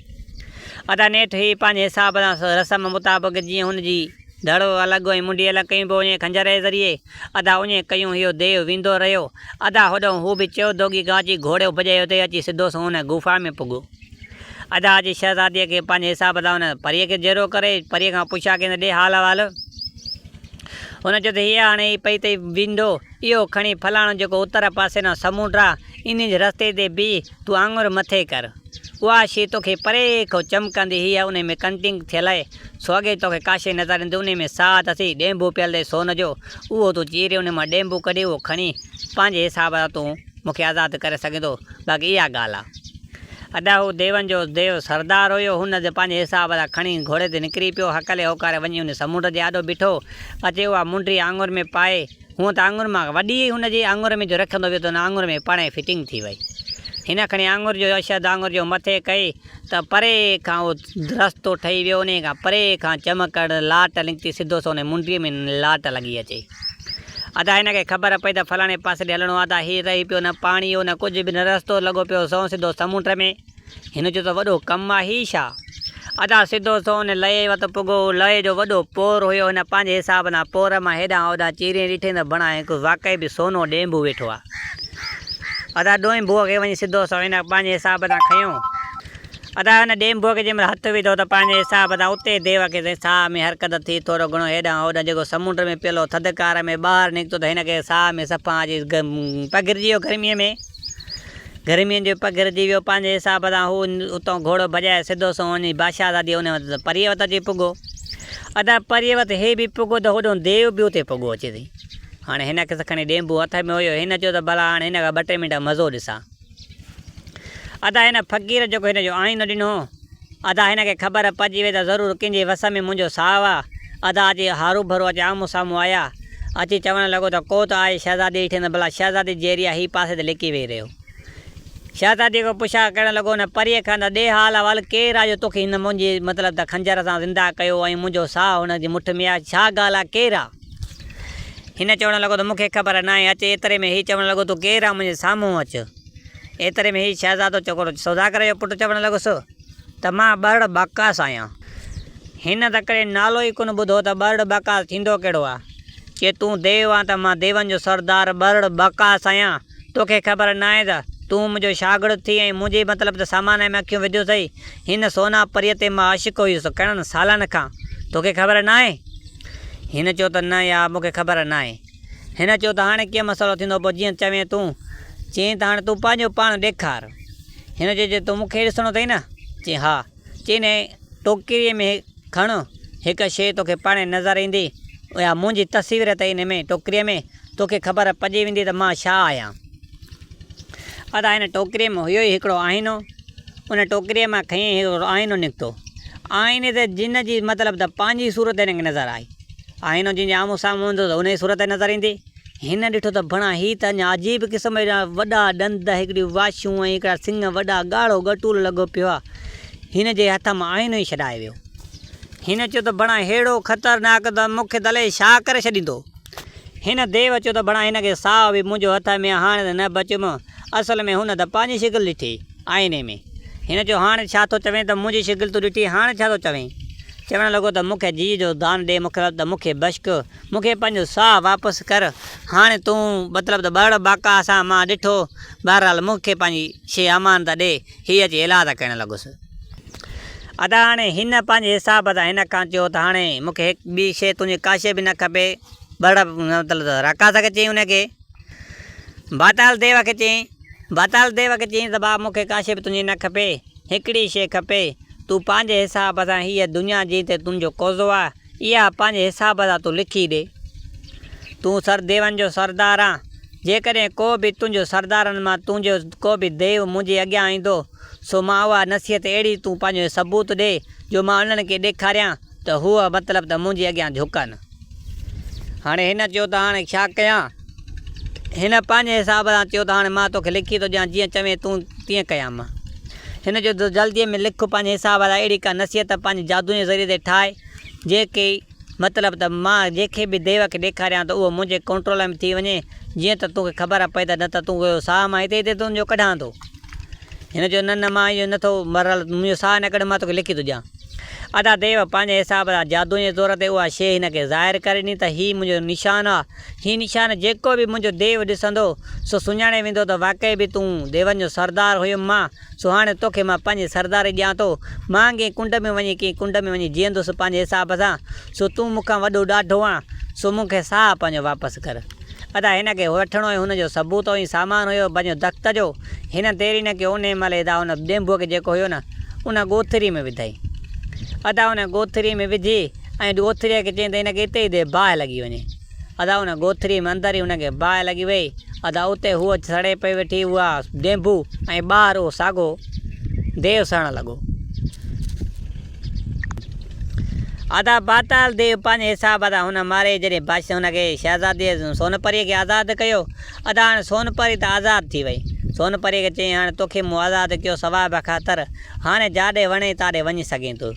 ادا نيٺ هي پنهنجي حساب سان رسم مطابق جيئن هن جي ڌڙ الڳ ۽ منڍي الڳ ڪيون پيو وڃي خنجر جي ذريعي، ادا اڃي ڪيون اهو ديو ويندو رهيو. ادا هوڏانهن هو به چيو دوڳي کان اچي گهوڙو ڀڄايو اتي اچي سڌو سنئون ان غفا ۾ پڳو. ادا اچي شهزاديء کي پنهنجي حساب سان ان پريء کي جيرو ڪري پريء کان پڇا ڪيائين ته ڏي حال احوال. هن چيو ته هيء هاڻي هي پئي تئي ويندو، اهو کڻي فلاڻو جيڪو اتر پاسي ڏانهن سمونڊ آ، انهيء جي رستي تي بيهه، تون آڱر مٿي ڪر. اها شيء توکي پري کان چمڪندي هيء انهي ۾ ڪنٽنگ ٿيل آهي، سو اڳي توکي ڪا شيء نظر ايندي، انهي ۾ ساهه اٿسي، ڏينڀو پيل اٿئي سون جو، اهو تون چيري انهي مان ڏينڀو ڪڍي اهو کڻي پنهنجي حساب سان تون مون کي آزاد ڪري سگهين ٿو، باقي اها ڳالهه آ. ادا هو ديون جو ديو سردار هيو، هن پنهنجي حساب سان کڻي گهوڙي تي نڪري پيو، هڪلي هوڪاري وڃي انهي سمنڊ جي آڏو بيٺو، اچي اها منڊي آڱر ۾ پائي، هونء ته آڱر مان وڏي هئي، هن جي آڱر ۾ جو رکندو ويو ته ان آڱر ۾ پاڻهي فٽنگ ٿي وئي. هن کڻي آڱر جو اشد آڱر جو مٿي ڪئي ته پري کان اهو رستو ٺهي ويو، انهيء کان پري کان چمڪڙ لاٽ نڪتي، سڌو سو انهيء منڊيء ۾ لاٽ لڳي اچي. ادا هن کي خبر پئي ته فلاڻي پاسي ڏي هلڻو آ ته هي رهي پيو نه پاڻي هو نه ڪجهه به نه رستو لڳو پيو سنئون سڌو سمونڊ ۾. هن چيو ته وڏو ڪم آ هي ڇا؟ ادا سڌو سنئون ان لئي وٽ پڳو. لئي جو وڏو پور هيو. هن پنهنجي حساب سان پور مان هيڏانهن هوڏانهن چيري ڏٺئين ته بڻا هڪ واقعي به سونو ڏينڀو ويٺو آ. ادا ڏوئنڀوء کي وڃي سڌو سنئون هن پنهنجي حساب سان کنيو. ادا هن ڏينڀوء کي جنهن مهل هٿ وڌو ته پنهنجي حساب سان اتي ديو کي سائين ساهه ۾ حرڪت ٿي. ٿورو گهڻو هيڏانهن هوڏانهن جيڪو سمنڊ ۾ پيل هو ٿڌڪار ۾ ٻاهر نڪتو ته هن کي ساهه ۾ صفا اچي پگهرجي ويو گرميء ۾. گرمين جو پگهرجي ويو. پنهنجي حساب سان هو اتان گهوڙو ڀڄائي سڌو سنئون وڃي بادشاهزاديء ان وٽ پريء وٽ اچي پڳو. ادا پريء وٽ هي به پڳو ته هوڏهون ديو به اتي پڳو اچي ٿي. هاڻي هن کي کڻي ڏينڀو هٿ ۾ هيو. هن چيو ته ڀلا هاڻي هن کان ٻه ٽي منٽ مزو ڏسان. ادا هن فقير جيڪو هن جو آئينو ڏنو هو. ادا هن کي خبر پئجي وئي ته ضرور ڪنهن جي وس ۾ منهنجو ساهه آ. ادا اچي هاروڀرو اچي آمهون سامهون آيا. اچي چوڻ لڳو ته ڪو ته آهي شهزادي ڏٺي نه ڀلا شهزادي جيئري آ هي پاسي تي لڪي ويهي رهيو. شهزادي کان پڇا ڪرڻ لڳو ان پريء کان ته ڏي حال احوال ڪير آ جو توکي هن منهنجي مطلب ته خنجر سان زنده ڪيو ۽ منهنجو ساهه هن جي مٺ ۾ آ ڇا ڳالهه آ ڪير آ؟ هن چوڻ لڳو ته مون کي خبر ناهي اچ ايتري ۾ هي چوڻ لڳو تون ڪير آ منهنجي سامهون اچ. ايتري ۾ هي شهزادو چڪورو سوداگر جو پٽ چوڻ لڳس ته مان ٻرڙ باڪاس آهيان. هن ته ڪڏهن نالو ئي ڪونه ٻڌو ته ٻرڙ باڪاس ٿيندو ڪهڙو آ. چي تون ديو آن ته مان ديون جو سردار ٻرڙ باڪاس آهيان. توکي خبر ناهي ته تون منهنجو شاگرد ٿي ۽ منهنجي مطلب ته سامان ۾ اکيون وڌيون اٿئي. هن سونا پريء تي مان عاشق هيس گهڻن سالن کان. توکي خبر ناهي؟ هن چيو ته نه يار مون کي خبر ناهي. هن چيو ته هاڻي ڪيئن مسئلو ٿيندو پوء جيئن چوين تون. چيائين ته هاڻي تون پنهنجو پاڻ ڏيکار. هن چيو جي تو مون کي ڏسڻو اٿئي نه؟ چيائين ها. چيائين هن ٽوڪريء ۾ کڻ هڪ شيء توکي پاڻهي نظر ايندي اها منهنجي تصوير اٿئي ان ۾ ٽوڪريء ۾ توکي خبر پئجي ويندي ته مان ڇا آهيان. ادا هن ٽوڪريء ۾ هيو ئي هڪڙو آئينو. ان ٽوڪريء مان کنئي هڪڙو آئينو نڪتو. آئيني تي جن جي مطلب ته پنهنجي صورت هن کي نظر آئي. آئينو جنهن جي آمهون سامهون هوندو ته انهيء صورت نظر ايندي. هن ڏٺو ته ڀڻا هي ته اڃا عجيب قسم جا وڏا ڏند، هڪڙيون واشون ۽ هڪڙا سڱ وڏا ڳاڙهو ڳٽول لڳو پيو آ. هن جي هٿ مان آئينو ئي ڇڏائي ويو. هن چيو ته ڀڻا ههڙو خطرناڪ ته مون کي ته الائي ڇا ڪري ڇڏيندو. هن ديو چيو ته ڀڻا هن کي ساهه به منهنجو هٿ ۾ آ هاڻي ته نه بچيم. اصل ۾ هن ته پنهنجي شڪل ڏٺي آئيني ۾. هن چيو هاڻي ڇا ٿو چوين ته منهنجي شڪل تو ڏٺي هاڻي ڇا ٿو چوين. چوڻ لڳو ته مون کي جيء جو دان ڏي مطلب ته مون کي بشڪ، مون کي پنهنجو ساهه واپس ڪر، هاڻي تون مطلب ته ٻرڙ باقا سان مان ڏٺو، بهرحال مون کي پنهنجي شيء امانت ڏي، هي اچي ايلاز ڪرڻ لڳس. ادا هاڻي هن پنهنجي حساب سان هن کان چيو ته هاڻي مون کي هڪ ٻي شيء تنهنجي ڪا شيء به نه کپي، ٻرڙ مطلب ته راڪاس کي چيائين ان کي باتال ديو کي چيائين، باتال ديو کي چيائين ته ڀاء مون کي ڪا شيء به تنهنجي نه کپي، هڪڙي شيء کپي، تون پنهنجي حساب سان هيء دنيا جنهن تي تنهنجو قوضو آهي، اها پنهنجي حساب سان تون لکي ڏي. تون سر ديون جو سردار آن، جيڪڏهن ڪو به تنهنجو سردارن مان تنهنجو ڪو به ديو منهنجي اڳيان ايندو، سو مان اها نصيحت اهڙي تون پنهنجو ثبوت ڏي، جو مان انهن کي ڏيکاريان ته هو مطلب ته منهنجي اڳيان جهڪن. هاڻي هن چيو ته هاڻي ڇا ڪيان؟ هن پنهنجي حساب سان چيو ته هاڻي مان توکي لکي ٿو ڏيان، جيئن چوين تون تيئن ڪيان مان. هن چيو ته جلديء ۾ لک پنهنجي حساب سان اهڙي ڪا نصيحت پنهنجي جادوء جي ذريعي تي ٺاهه، جيڪي مطلب ته مان جنهن کي به ديو کي ڏيکاريان ته اهو منهنجي ڪنٽرول ۾ ٿي وڃي، جيئن ته توکي خبر پئي ته نه ته تون اهو ساهه مان هتي هتي تنهنجو ڪڍان ٿو. هن چيو نه نه مان اهو نه ٿو بهرحال منهنجو ساهه نه ڪڍ مان توکي لکي ٿو ڏيان. ادا ديو پنهنجي حساب سان جادوء جي زور تي اها شيء هن کي ظاهر ڪري ڏني ته هي منهنجو نشان آ. هي نشان جيڪو به منهنجو ديو ڏسندو سو سڃاڻي ويندو ته واقعي به تون ديون جو سردار هيم مان سو هاڻي توکي مان پنهنجي سرداري ڏيان ٿو. مان ڪنهن ڪنڊ ۾ وڃي ڪنهن ڪنڊ ۾ وڃي جيئندس پنهنجي حساب سان سو تون مون کان وڏو ڏاڍو آن سو مون کي ساهه پنهنجو واپس ڪر. ادا هن کي وٺڻو ۽ هن جو ثبوت ۽ سامان هيو پنهنجو دخت جو. هن دير ئي نه ڪيو انهيء مهل ادا ان ڏينڀوء کي جيڪو هيو نه ان ڳوٿريء ۾ وڌائين. ادا ان ڳوٿريء ۾ وجهي ۽ ڳوٿريء کي چيائين ته هن کي اتي ئي ڏي باهه لڳي وڃي. ادا ان ڳوٿريء ۾ اندر ئي هن کي باهه لڳي وئي. ادا اتي هوء سڙي پئي ويٺي اها ڏينڀو ۽ ٻاهر اهو ساڳو ديو سڙڻ لڳو. ادا پاتال ديو پنهنجي حساب سان هن ماري جڏهن بادشاهه هن کي شهزاديء سون پريء کي آزاد ڪيو. ادا هاڻي سون پري ته آزاد ٿي وئي. سون پريء کي چيائين هاڻي توکي مون آزاد ڪيو ثواب خاطر، هاڻي جاڏي وڻئي تاڏي وڃي سگهين ٿو.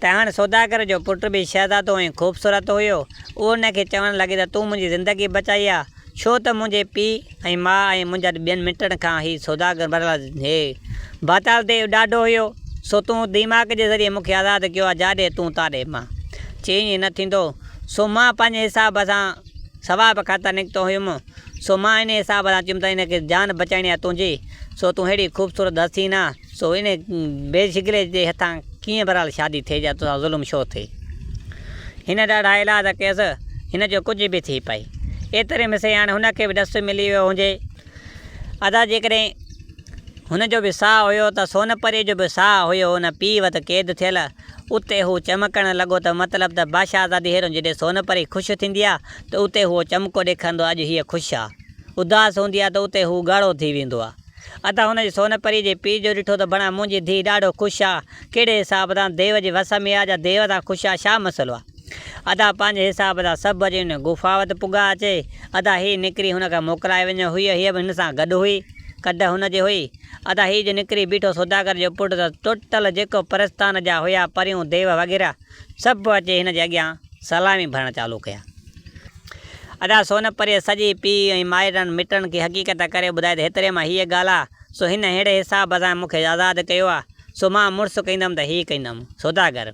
ته هاڻي سوداگر جو پٽ به شهزادو ۽ خوبصورت هيو. اهو هن کي چوڻ لڳي ته تون منهنجي زندگي بچائي آ. ڇو ته منهنجي پيء ۽ ماء ۽ منهنجن ٻين مٽن کان هي سوداگر برحال هي باتال ديو ڏاڍو هيو، سو تون ديماڪ جي ذريعي مون کي آزاد ڪيو آ، جاڏي تون تاڏي مان. چي ائين نه ٿيندو، سو مان پنهنجي حساب سان ثواب خاطر نڪتو هيم، سو مان انهي حساب سان چيم ته ان کي جان بچائڻي آ تنهنجي، سو تون ههڙي خوبصورت حسين آ، سو ان بي شڪلي جي هٿان ڪيئن بهرحال شادي ٿئي جا توسان ظلم ڇو ٿئي. هن ڏاڍا ايلاز ڪيس، هن جو ڪجهه به ٿي پئي. ايتري ۾ سهي هاڻي هن کي به ڏس ملي ويو هجي. ادا جيڪڏهن هن جو به ساهه هيو ته سون پريء جو به ساهه هيو ان پيء وٽ قيد ٿيل. اتي هو چمڪڻ لڳو ته مطلب ته بادشاهزادي هيرون جڏهن سون پري خوش ٿيندي آ ته اتي هو چمڪو ڏيکارندو آ اڄ هيء خوش آ. اداس هوندي آ ته اتي هو ڳاڙهو ٿي ويندو آ. ادا هن جي سون پريء جي پيء جو ڏٺو ته بڻا منهنجي ڌيء ڏاڍو خوش آ، ڪهڙي حساب سان ديو جي وس ۾ آ جا ديو سان خوش آ ڇا مسئلو آ؟ ادا پنهنجي حساب سان سڀ اچي ان غفا وٽ پڳا اچي ادا هي نڪري هن کان موڪلائي وڃو هئي هيء به هن سان گڏ هئي ڪڍ هن جي هئي ادا هي جو نڪري بيٺو سوداگر جو پٽ ته ٽوٽل جيڪو پرستان جا هيا پريون ديو وغيره سڀ اچي هن جي اڳيان سلامي ڀرڻ چالو ڪيا. ادا سون پريء سڄي پيء ۽ مائٽن مٽن کي حقيقت ڪري ٻڌائي ته هيتري مان هيء ڳالهه آ، سو هن ههڙي حساب سان مون کي آزاد ڪيو آ، سو مان مڙس ڪيندم ته هي ڪيندم. سوداگر.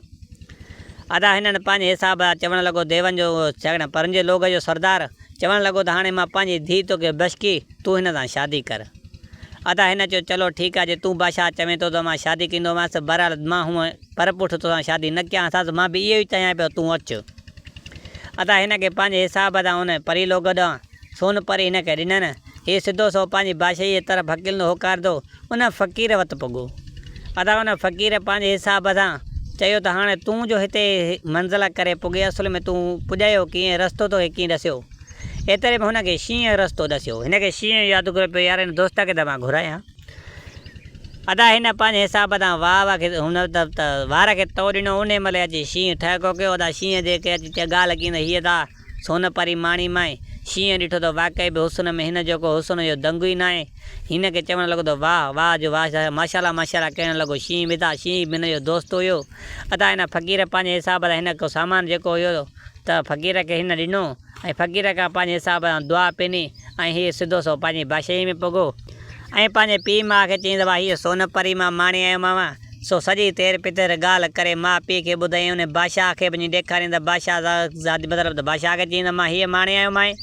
ادا هنن پنهنجي حساب سان چوڻ لڳو ديون جو ڇاڪاڻ پرن جي لوڳ جو سردار چوڻ لڳو ته هاڻي مان پنهنجي ڌيء توکي بشڪي تون هن سان شادي ڪر. ادا هن چيو چلو ٺيڪ آ جي تون بادشاهه چوين ٿو ته مان شادي ڪيندومانس بهرحال مان هونء پر پٺ توسان شادي نه ڪيان ها مان به اهو ئي چاهيان پيو تون اچ. ادا هن کي پنهنجي حساب سان ان پري لوڳ ڏانهن سون پري هن کي ڏنن. هي سڌو سنئون پنهنجي بادشاهيء جي طرف هڪلندو هوڪارندو ان فقير وٽ پڳو. ادا ان فقير پنهنجي حساب سان چيو ته هاڻي تون جو هتي منزل ڪري پڳي اصل ۾ تون پڄايو ڪيئن رستو توکي ڪيئن ڏسيو. ايتري ۾ هن کي شينهن رستو ڏسيو. هن کي شينهن ياد ڪري پيو يار هن دوست کي ته مان گهرايان. ادا هن پنهنجي حساب تان واهه کي هن ته وار کي تئو ڏنو انهي مهل اچي شينهن ٺهڪو ڪيو ادا شينهن جي کي اچي ڳالهه ڪيئي ته هيء ته سون پري ماڻي مائي. شينهن ڏٺو ته واقعي به حسن ۾ هن جو ڪو حسن جو دنگ ئي ناهي. هن کي چوڻ لڳو ته واهه واهه جو واهه ماشاءالله ماشاءالله ڪرڻ لڳو شينهن به ته شينهن به هن جو دوست هيو. ادا هن فقير پنهنجي حساب سان هن ڪو سامان جيڪو هيو ته فقير کي هن ڏنو. ۽ فقير کان پنهنجي حساب سان دعا پني ۽ هيء سڌو سنئون پنهنجي بادشاهيء ۾ پڳو ۽ پنهنجي پيء ماء کي چيائين ته ڀاء هيء سون پري مان ماڻي آيو مانء. سو سڄي تير پتر ڳالهه ڪري ماء پيء کي ٻڌائين ۽ ان بادشاهه کي به وڃي ڏيکارين ته بادشاهه مطلب ته بادشاهه کي چيائين ته مان هيء ماڻي آيو مانء.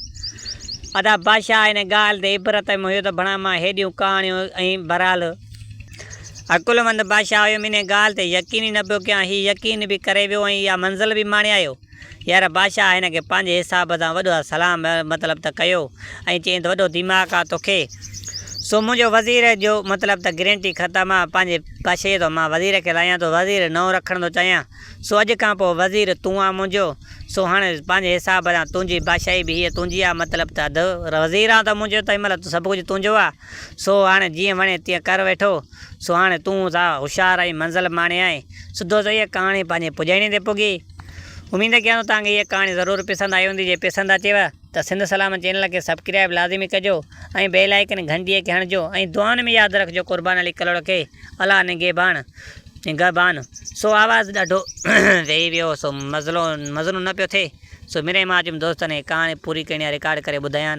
ادا بادشاهه ان ڳالهه تي عبرت ۾ هيو ته ڀڻا مان هيڏيون ڪهاڻيون ۽ بهرحال عقلمند بادشاهه هيم انهيء ڳالهه تي يقين ئي نه پيو ڪيان هي يقين به ڪري ويو ۽ اها منزل به ماڻي آيو. يار بادشاهه هن کي پنهنجي حساب سان وڏو سلام مطلب ته ڪيو ۽ چيائين ته وڏو دماغ آ توکي سو منهنجو وزير جو مطلب ته گرينٽي ختم آ پنهنجي بادشاهي ٿو مان وزير کي لايان ٿو وزير نئون رکڻ ٿو چاهيان سو اڄ کان پوء وزير تون آ منهنجو سو هاڻي پنهنجي حساب سان تنهنجي بادشاهي به هيء تنهنجي آ مطلب ته اڌ وزير آ ته منهنجو ته هن مهل سڀ ڪجهه تنهنجو آ سو هاڻي جيئن وڻي تيئن ڪر ويٺو سو هاڻي تون ٿا هوشيار ۽ منزل ماڻي آئين. سڌو سو هيء ڪهاڻي پنهنجي پڄاڻيء تي پڳي. اميد ڪيان ٿو توهان کي هيء ڪهاڻي ضرور پسند آئي هوندي. جي پسند اچيو ته سنڌ سلامت چينل کي سبڪرائيب لازمي ڪجو ۽ بيل آئيڪن گهنٽيء کي هڻجو ۽ دعائن ۾ ياد رکجو قربان علي ڪلهوڙو کي الله نگهبان نگهبان. سو آواز ڏاڍو ويهي ويو سو مزلو مزنو نه پيو ٿئي سو مڙئي مان چيم دوستن هي ڪهاڻي پوري ڪرڻي آ رڪارڊ ڪري ٻڌايان.